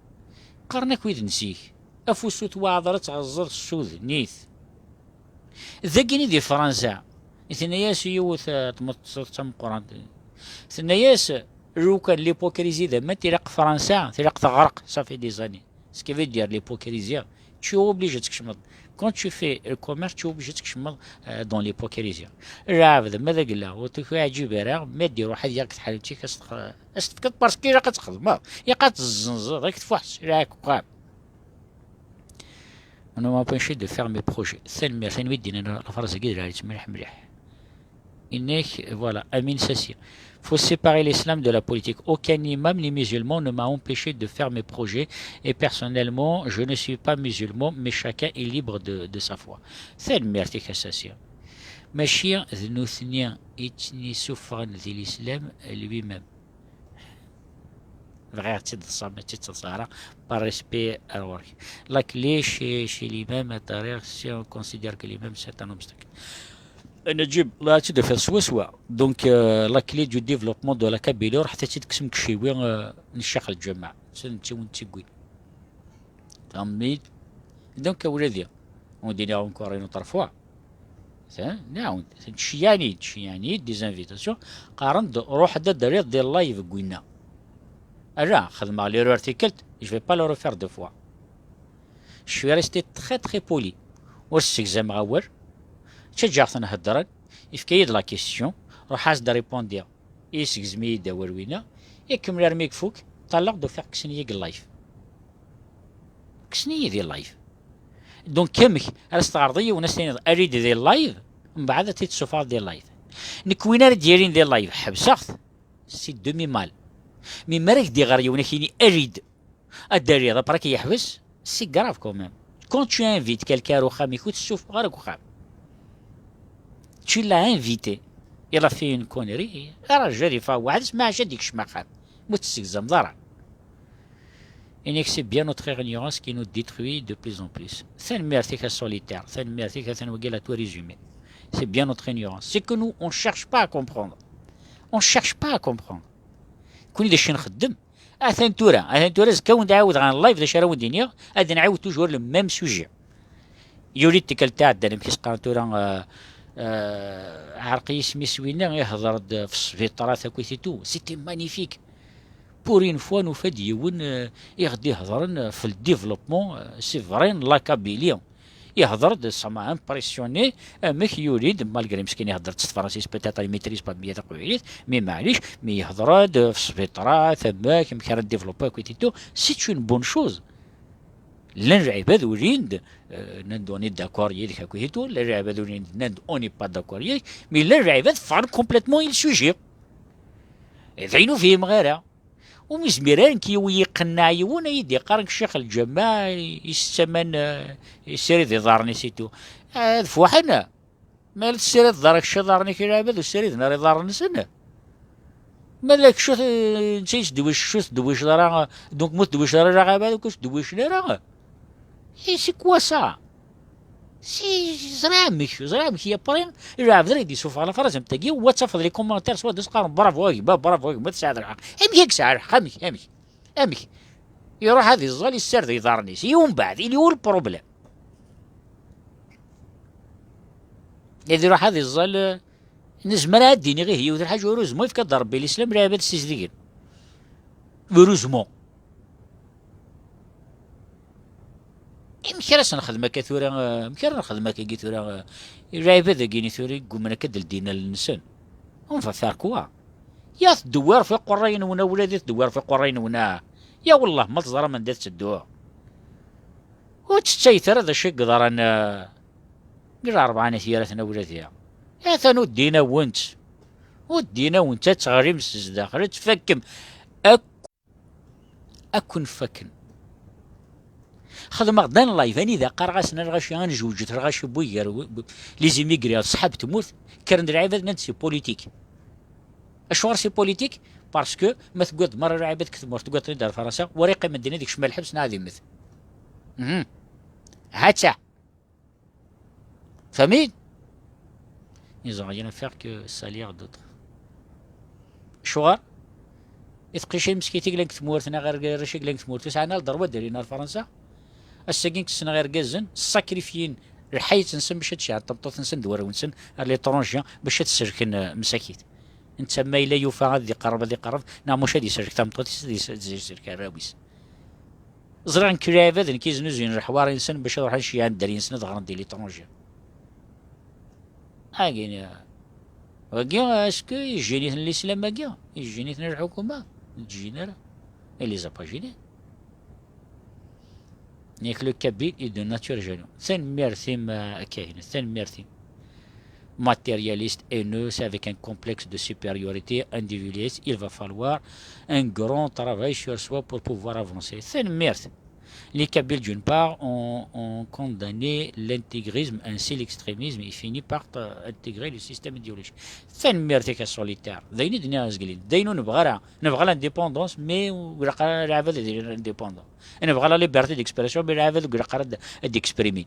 qqaren-ak wid n zik, afus ur twaɛdeḍ ad tɣeẓẓeḍ ssudnit. Dagini di Fransa, tenna-yas yiwet eh, tmeṭṭut tameqqrant, tenna-yas lukan l'hypocrisie d aman, tilaq Fransa, tilaq teɣreq, ça fait des années. Ce qui veut dire l'hypocrisie, tu es obligé ad tkecmeḍ. Quand tu fais le commerce, tu es obligé ad tkecmeḍ euh, dans l'hypocrisie. Lɛebd ma d agella ur t-iɛǧib ara, ma d-iruḥ ad yaɣ deg tḥanut-ik, ad s-tefkeḍ parce que ilaq ad txedmeḍ, ilaq ad tezzenzeḍ, ad k-tfuḥ sselɛa-k uqam. On ne m'a pas empêché de faire mes projets. Tanemmirt, anwa i d-yennan lafraz-agi d lɛali, mliḥ mliḥ. Inek, voilà, Amin Sassi. Faut séparer l'islam de la politique. Aucun imam ni musulman ne m'a empêché de faire mes projets. Et personnellement, je ne suis pas musulman, mais chacun est libre de, de sa foi. Tanemmirt-ik a Sassi. Mačči d nutni i tt-isuffɣen di l'islam, lui-même. Bɣiɣ ad tt-id-ḍseɣ, ma tt-id-ḍseɣ ara, par respect ar ɣur-k. La clé chez, chez l'imam, ad t-rriɣ si on considère que l'imam c'est un obstacle. Neǧib, la tt-id-tufiḍ swaswa. Donc, euh, la clé du développement de la Kabylie, ruḥet ad tt-id-tekksem deg iciwi euh, n Ccix Lǧameɛ. D netta i wen-tt-iwwin. Tfehmem-iyi-d? Donc, a wladi, ur d-iniɣ encore une autre fois. Nɛawed, ttceyyiɛen-iyi-d, ttceyyiɛen-iyi-d des invitations, qqaren-d ruḥ-d ad d-terriḍ des lives deg winna. Ala, xedmeɣ l'erreur tikkelt, je vais pas le refaire deux fois. Je suis resté très très poli. Ur ssegzameɣ awal. Ttaǧǧaɣ-ten heddren. Yefka-yi-d la question. Ruḥ-as-d répondiɣ. Yessegzem-iyi-d awal winna. Ikemmel armi ifuk. Ṭalleɣ-d ufiɣ kksen-iyi deg live. Kksen-iyi di live. Donc amek ara s-teɛreḍ i yiwen ad s-tiniḍ err-iyi-d di live, mbeɛd ad t-id-tessufɣeḍ di live? Nekk win ara d-yalin di live ḥebseɣ-t. C'est demi mal. Mi mi ara k-d-iɣer yiwen ad k-yini err-iyi-d, ad d-terriḍ après ad k-yeḥbes, c'est grave quand même. Quand tu invites quelqu'un ar uxxam-ik ur t-tessuffuɣ ara deg uxxam. Tu l'as invité. Il a fait une connerie. Arǧu ad yeffeɣ weḥd-s, maɛac ad d-ikcem axxam. Ma ur t-tessegzameḍ ara. Inek, c'est bien notre ignorance qui nous détruit de plus en plus. Tanemmirt-ik a Solitaire, tanemmirt-ik a atan wagi la tout résumé. C'est bien notre ignorance. C'est que nous, on cherche pas à comprendre. On cherche pas à comprendre. Kuni d acu nxeddem? Atan tura, atan tura azekka wen-d-ɛawdeɣ en live d acu ara wen-d-iniɣ, ad nɛawed toujours le même sujet. Yuli-d tikkelt iɛeddan, amek i s-qqaren tura, euh, euh, ɛerq yisem-is winna, ihder-d f sbiṭrat akkit et tout. C'était magnifique. Pour une fois, nufa-d yiwen euh, i ɣ-d-ihedren euh, f le développement, euh, c'est vrai, n la Kabylie. Ihder-d, ça m'a impressionné, amek yuli-d, malgré meskin ihder-d s tefransist, peut-être il maîtrise pas meyya taqbaylit, mais maɛlic, mais ihder-d f sbiṭrat, amek, amek ara développer akkit et tout. C'est une bonne chose. Llan lɛibad ulin-d, euh, nnan-d on est d'accord yid-k akkit et tout, llan lɛibad ulin-d nnan-d on n'est pas d'accord yid-k, mais llan lɛibad ffɣen complètement i le sujet. D ayen ur fhimeɣ ara. Umi zmir ara nekk yiwen yiqenneɛ yiwen ad yi-d-iqqar nekk ccix lǧameɛ, isett aman, euh, yessirid iḍarren-is et tout. Ad fuḥen. Ma la tessirid iḍarren-ik, iḍarren-ik i lɛibad ur ssiriden ara iḍarren-nsen. Ma d kečč ur t-, netta yettdewwic, kečč ur tettdewwiceḍ ara, donc ma ur tettdewwiceḍ ara lɛibad, ur k-ttdewwicen ara. Et c'est quoi ça? Si, ẓriɣ amek, ẓriɣ amek, après, lɛebd ara k-d-yessufeɣ la phrase am tagi, wa tafeḍ les commentaires, soit d-qqaren bravo a gma, bravo a gma, tesɛiḍ lḥeqq. Amek i yesɛa lḥeqq? Amek, amek? Amek? Iruḥ ad iẓẓal, yessared iḍarren-is. I umbeɛd, il est où le problème? Ad iruḥ ad iẓẓal, eh, nezmer ad d-iniɣ ih yiwet lḥaǧa, heureusement yefka-d Rebbi lislam, lɛibad ssizdigen. Heureusement. Amek ara s-nexdem akka tura, eh, amek ara nexdem akkagi tura, eh, lɛibad-agi-ni tura i yegguman akka d-ldin allen-nsen? On va faire quoi? Ya teddewwir ɣef iqerray-nwen, a wladi, teddewwir ɣef iqerray-nwen, ah. Ya wellah, ma teẓram anda tetteddu. Ur ttayet ara d acu i yeḍran, eh, Ṛebɛa n at yiraten a wladi. Atan ur ddin-awent. Ur ddin-awent, ad teɣlim s zdaxel, ad tfakkem. Akk, ad ken-fakken. Xedmeɣ-d un live, anida qqareɣ-asen a lɣaci ad nzewǧet lɣaci n wugar, w-, w-, les immigrés, ṣṣḥab tmurt, kkren-d lɛibad nnan-d c'est politique. Acuɣer c'est politique? Parce que ma teggaḍ merra lɛibad deg tmurt, teggaḍ-ten-id ar Fransa, war iqqimen din ad ikcem lḥebs neɣ ad immet. Mhm. Ha-tt-a. Famille? Ils ont rien à faire que salir d'autres. Acuɣer? I teqcicin meskint i yellan deg tmurt, neɣ arrac i yellan deg tmurt, ur sɛan ara ddṛwa ad d-alin ar Fransa? Ass-agi ssneɣ irgazen ssakrifyin lḥayet-nsen bac ad ceɛɛen tameṭṭut-nsen d warraw-nsen ar l'étranger bac ad sellken, eh, msakit. Netta ma yella yufa ad iqerreb, ad iqerreb, neɣ muc ad yesserk tameṭṭut-is, ad yes-, ad yesserk arraw-is. Ẓriɣ nekk lɛibad nekk yeznuzuyen leḥwari-nsen bac ad ruḥen ceyyɛen dderya-nsen ad ɣren di l'étranger. Agi, wagi, est-ce que yejjin-iten lislam-agi? Yejjin-iten lḥukuma? Ur d-ǧǧin ara. Il les a pas gênés. Yak le Kabyle est de nature jaloux. Tanemmirt-im, a Kahina, tanemmirt-im. Matérialiste, haineux, c'est avec un complexe de supériorité, individualiste. Il va falloir un grand travail sur soi pour pouvoir avancer. Tanemmirt. Les Kabyles, d'une part, ont, ont condamné l'intégrisme ainsi que l'extrémisme et fini par, euh, intégrer le système idéologique. Tanemmirt-ik a Solitaire. D ayen i d-nniɣ azgelin. D ayen ur nebɣi ara. Nebɣa l'indépendance, mais ur ilaq ara lɛibad ad ilin indépendants. Nebɣa la liberté d'expression, mais lɛibad ur ilaq ara ad, ad d-exprimin.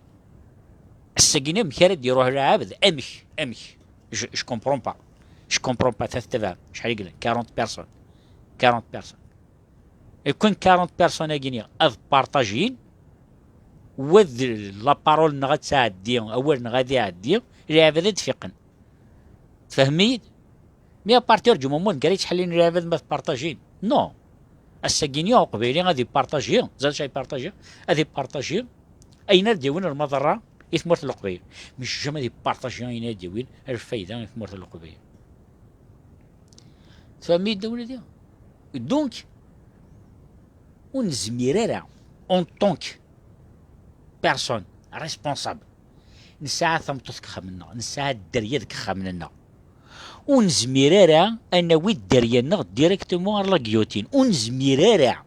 Ass-agi amek ara d-iruḥ lɛabed? Amek? Amek? Je, je comprends pas. Je comprends pas. Taftebaɛt. Acḥal i yellan? Quarante personnes. Quarante personnes. Et quand quarante personnes-agi-nni ad partajin, wa d la parole-nneɣ ad tɛeddi, awal-nneɣ ad iɛeddi, lɛibad ad d-fiqen. Tfehmem-iyi-d? Mais à partir du moment nger yettḥellin lɛibad ma tpartajin. Non. Ass-agi-nni uqbayli ad ipartaji, ẓer acu ipartaji, ad ipartaji ayen ara d-yawin lmaḍerra i tmurt n Leqbayel. Mais jamais ad ipartaji ayen ara d-yawin lfayda i tmurt n Leqbayel. Tfehmem-iyi-d a wladi? Donc, ur nezmir ara, en tant que personne responsable, nesɛa tameṭṭut deg yexxamen-nneɣ, nesɛa dderya deg yexxamen-nneɣ. Ur nezmir ara ad nawi dderya-nneɣ directement ar la guillotine. Ur nezmir ara.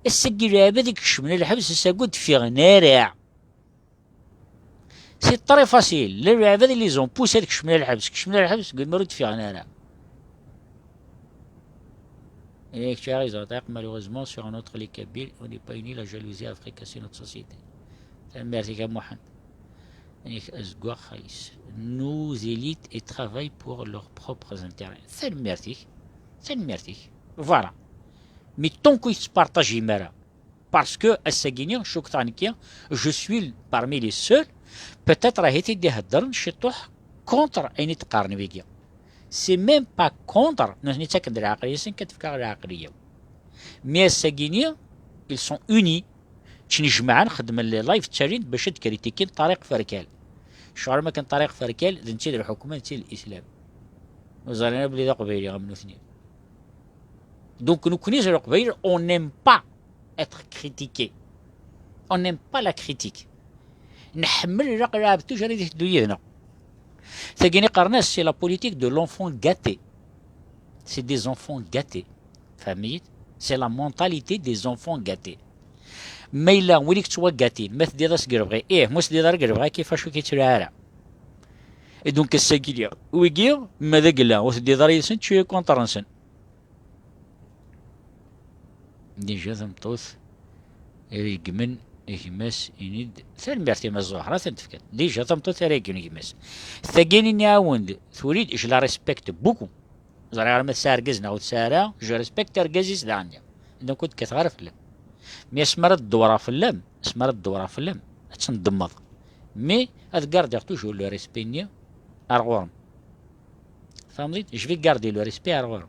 Ass-agi lɛibad i ikecmen lḥebs, ass-agi ur d-ffiɣen ara. C'est très facile. Llan lɛibad i les ont poussés ad kecmen lḥebs, kecmen lḥebs deg wimar ur d-ffiɣen ara. Et tu as raison, Tariq, malheureusement, sur un autre, les Kabyles, on n'est pas unis, la jalousie a fracassé notre société. Tanemmirt-ik a Muḥend. Nek azeggaɣ xayes. Nos élites et travaillent pour leurs propres intérêts. Tanemmirt-ik. Tanemmirt-ik. Voilà. Mais tant que yettpartajim ara. Parce que ass-agi-nni, cukkeɣ nekki, je suis parmi les seuls, peut-être ahat i d-iheddren ciṭuḥ contre ayen i d-qqaren wigi. C'est même pas contre, nutni ttaken-d lɛeqliya-nsen, kan tefka lɛeqliya-w. Mais ass-agi-nni, ils sont unis. Ttnejmaɛen, xeddmen les live, ttalin-d bac ad kritikin Ṭariq Ferkal. Ccɣel ma kan Ṭariq Ferkal, d netta i d lḥukma, d netta i d lislam. Ur ẓrin ara belli d aqbayli am nutni. Donc, nekkni, les Leqbayel, on n'aime pas être critiqué. On n'aime pas la critique. Nḥemmel lɛebd toujours ad iteddu yid-neɣ. Tagini qqaren-as, c'est la politique de l'enfant gâté. C'est des enfants gâtés. Fehmit? C'est la mentalité des enfants gâtés. Ma yella win i yettwagatin, ma teddiḍ-as deg lebɣi, ih, ma ur teddiḍ ara deg lebɣi, kif acu k-yettluɛa ara. Et donc, ass-agi, wigi, ma d agella, ur teddiḍ ara yid-sen, tu es contre-nsen. Déjà tameṭṭut ara yeggmen gma-s, ini-d, tanemmirt i Mass Ẓuhra, ad ten-tefkeḍ. Déjà tameṭṭut ara yeggmen gma-s. Tagini nniɣ-awen-d, turid, je la respecte beaucoup. Ẓriɣ arma tesɛa argaz neɣ ur tesɛi ara, je respecte argaz-is daɣen-nni. Donc ur d-kkateɣ ara fell-am. Mais asmi ara d-dewreɣ fell-am, asmi ara d-dewreɣ fell-am, ad tendemmeḍ. Mais ad gardiɣ toujours le respect-nni ar ɣur-m. Tfehmeḍ-it? Je vais garder le respect ar ɣur-m.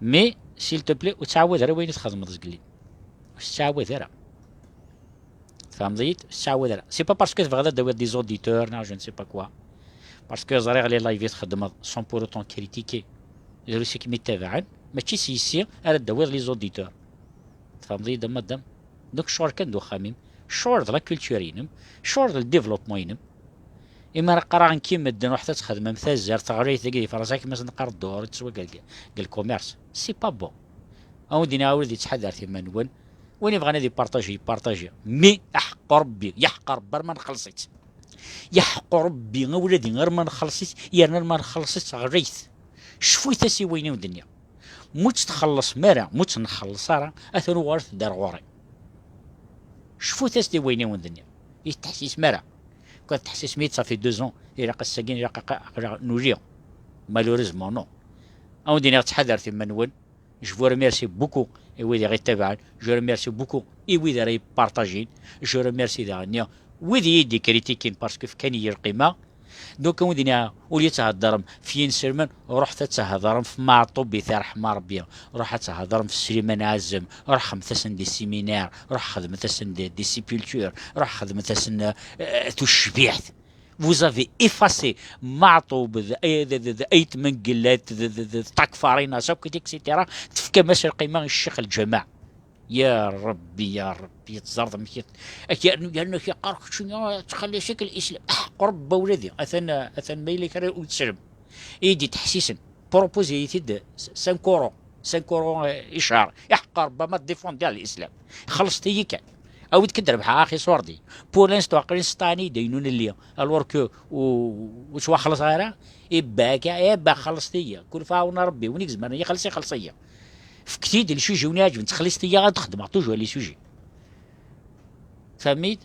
Mais, s'il te plaît, ur ttɛawad ara wayen i txedmeḍ zgelli. Ur ttɛawad ara. Tfehmeḍ-iyi-d? Ur ttɛawad ara. C'est pas parce que tebɣiḍ ad d-tawiḍ des auditeurs, neɣ je ne sais pas quoi. Parce que ẓriɣ les live i txeddmeḍ sans pour autant critiquer. Drus i kem-ittabaɛen, mačči s yessi ara d-tawiḍ les auditeurs. Tfehmeḍ-iyi-d a madame? Donc ccɣel kan d uxxam-im, Cur d la culture-inem, cur d le développement-inem. Imi ara qqareɣ nekki medden ruḥet ad txedmem tazart taɣlayt dagi di Fransa, akken ma s-neqqar dehor tettwaga deg, deg le commerce. C'est pas bon. Awen-d-iniɣ awal di ttḥadaret iman-nwen. Win ibɣan ad ipartaji, ipartaji. Mi aḥeqqu Rebbi, yaḥeqqu Rebbi arma nxelleṣ-itt. Yaḥeqqu Rebbi, awladi, arma nxelleṣ-itt, yerna arma nxelleṣ-itt ɣlayet. Cfut-as i wayen i wen-d-nniɣ. Mu tt-txellṣem ara, mu tt-nxelleṣ ara, atan uɣalet-d ar ɣur-i. Cfut-as-d i wayen i wen-d-nniɣ. I tettḥessisem ara. Kan tettḥessisem-iyi-d, ça fait deux ans, ilaq ass-agi, ilaq aql-aɣ nuli. Malheureusement, non. Awen-d-iniɣ ttḥadaret iman-nwen. Je vous remercie beaucoup i wid i ɣ-ittabaɛen. Je remercie beaucoup i wid ara yeppartajin. Je remercie daɣen wid i yi-d-ikritikin parce que fkan-iyi lqima. Donc, awen-d-iniɣ, au lieu ad theddrem f yinselmen, ruḥet ad thedrem f Meɛṭub i tirḥem Rebbi, ruḥ ad thedrem f Sliman Ɛazem, ruḥemt-asen des séminaires, ruḥ xedmet-asen des, des sépultures, ruḥ xedmet-asen, euh, tucbiḥt. Vous avez effacé Meɛṭub d, d, d, d Ayt Mengellat d, d, d, d Ṭakfarinas akk, et cetera. Tefkam-as lqima i Ccix Lǧameɛ. Ya Rebbi, ya Rebbi, teẓreḍ amek i t-, ak yernu, yernu ak yeqqar keččini, ah, ttxelliṣ-ik lislam. Ah, qreb awladi. Atan, atan ma yella kra ur teslem. I d-ittḥessisen. Propose-iyi-t-id cinq euros. Cinq euros, eh, i ccher. Iḥeqqa Rebbi ma défendiɣ l'islam. Xellṣet-iyi kan. Awi-d-k-id rebḥeɣ, axi, ṣurdi. Pour l'instant, aql-i s ṭṭɛani d ayen ur nelli. Alors que ur, ur ttwaxellṣeɣ ara. Ibba akka, ibba, xellṣet-iyi. Kul fa ɛawna Rebbi, win i izemren ad yi-ixelleṣ, ixelleṣ-iyi. Fket-iyi-d le sujet i wen-iɛeǧben, ttxelliṣet-iyi ad xedmeɣ toujours les sujets. Tfehmem-iyi-d?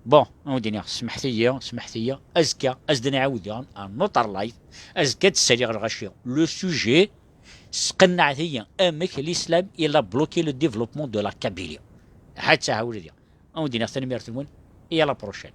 Bon, ad wen-d-iniɣ, semmḥet-iyi, semmḥet-iyi. Azekka, ad s-d-nɛawed daɣen un autre live. Azekka ad d-ssaliɣ lɣaci. Le sujet, sqennɛet-iyi amek l'islam il a bloqué le développement de la Kabylie. Ḥatta hawledi. Ad wen-d-iniɣ tanemmirt-nwen. Et à la prochaine.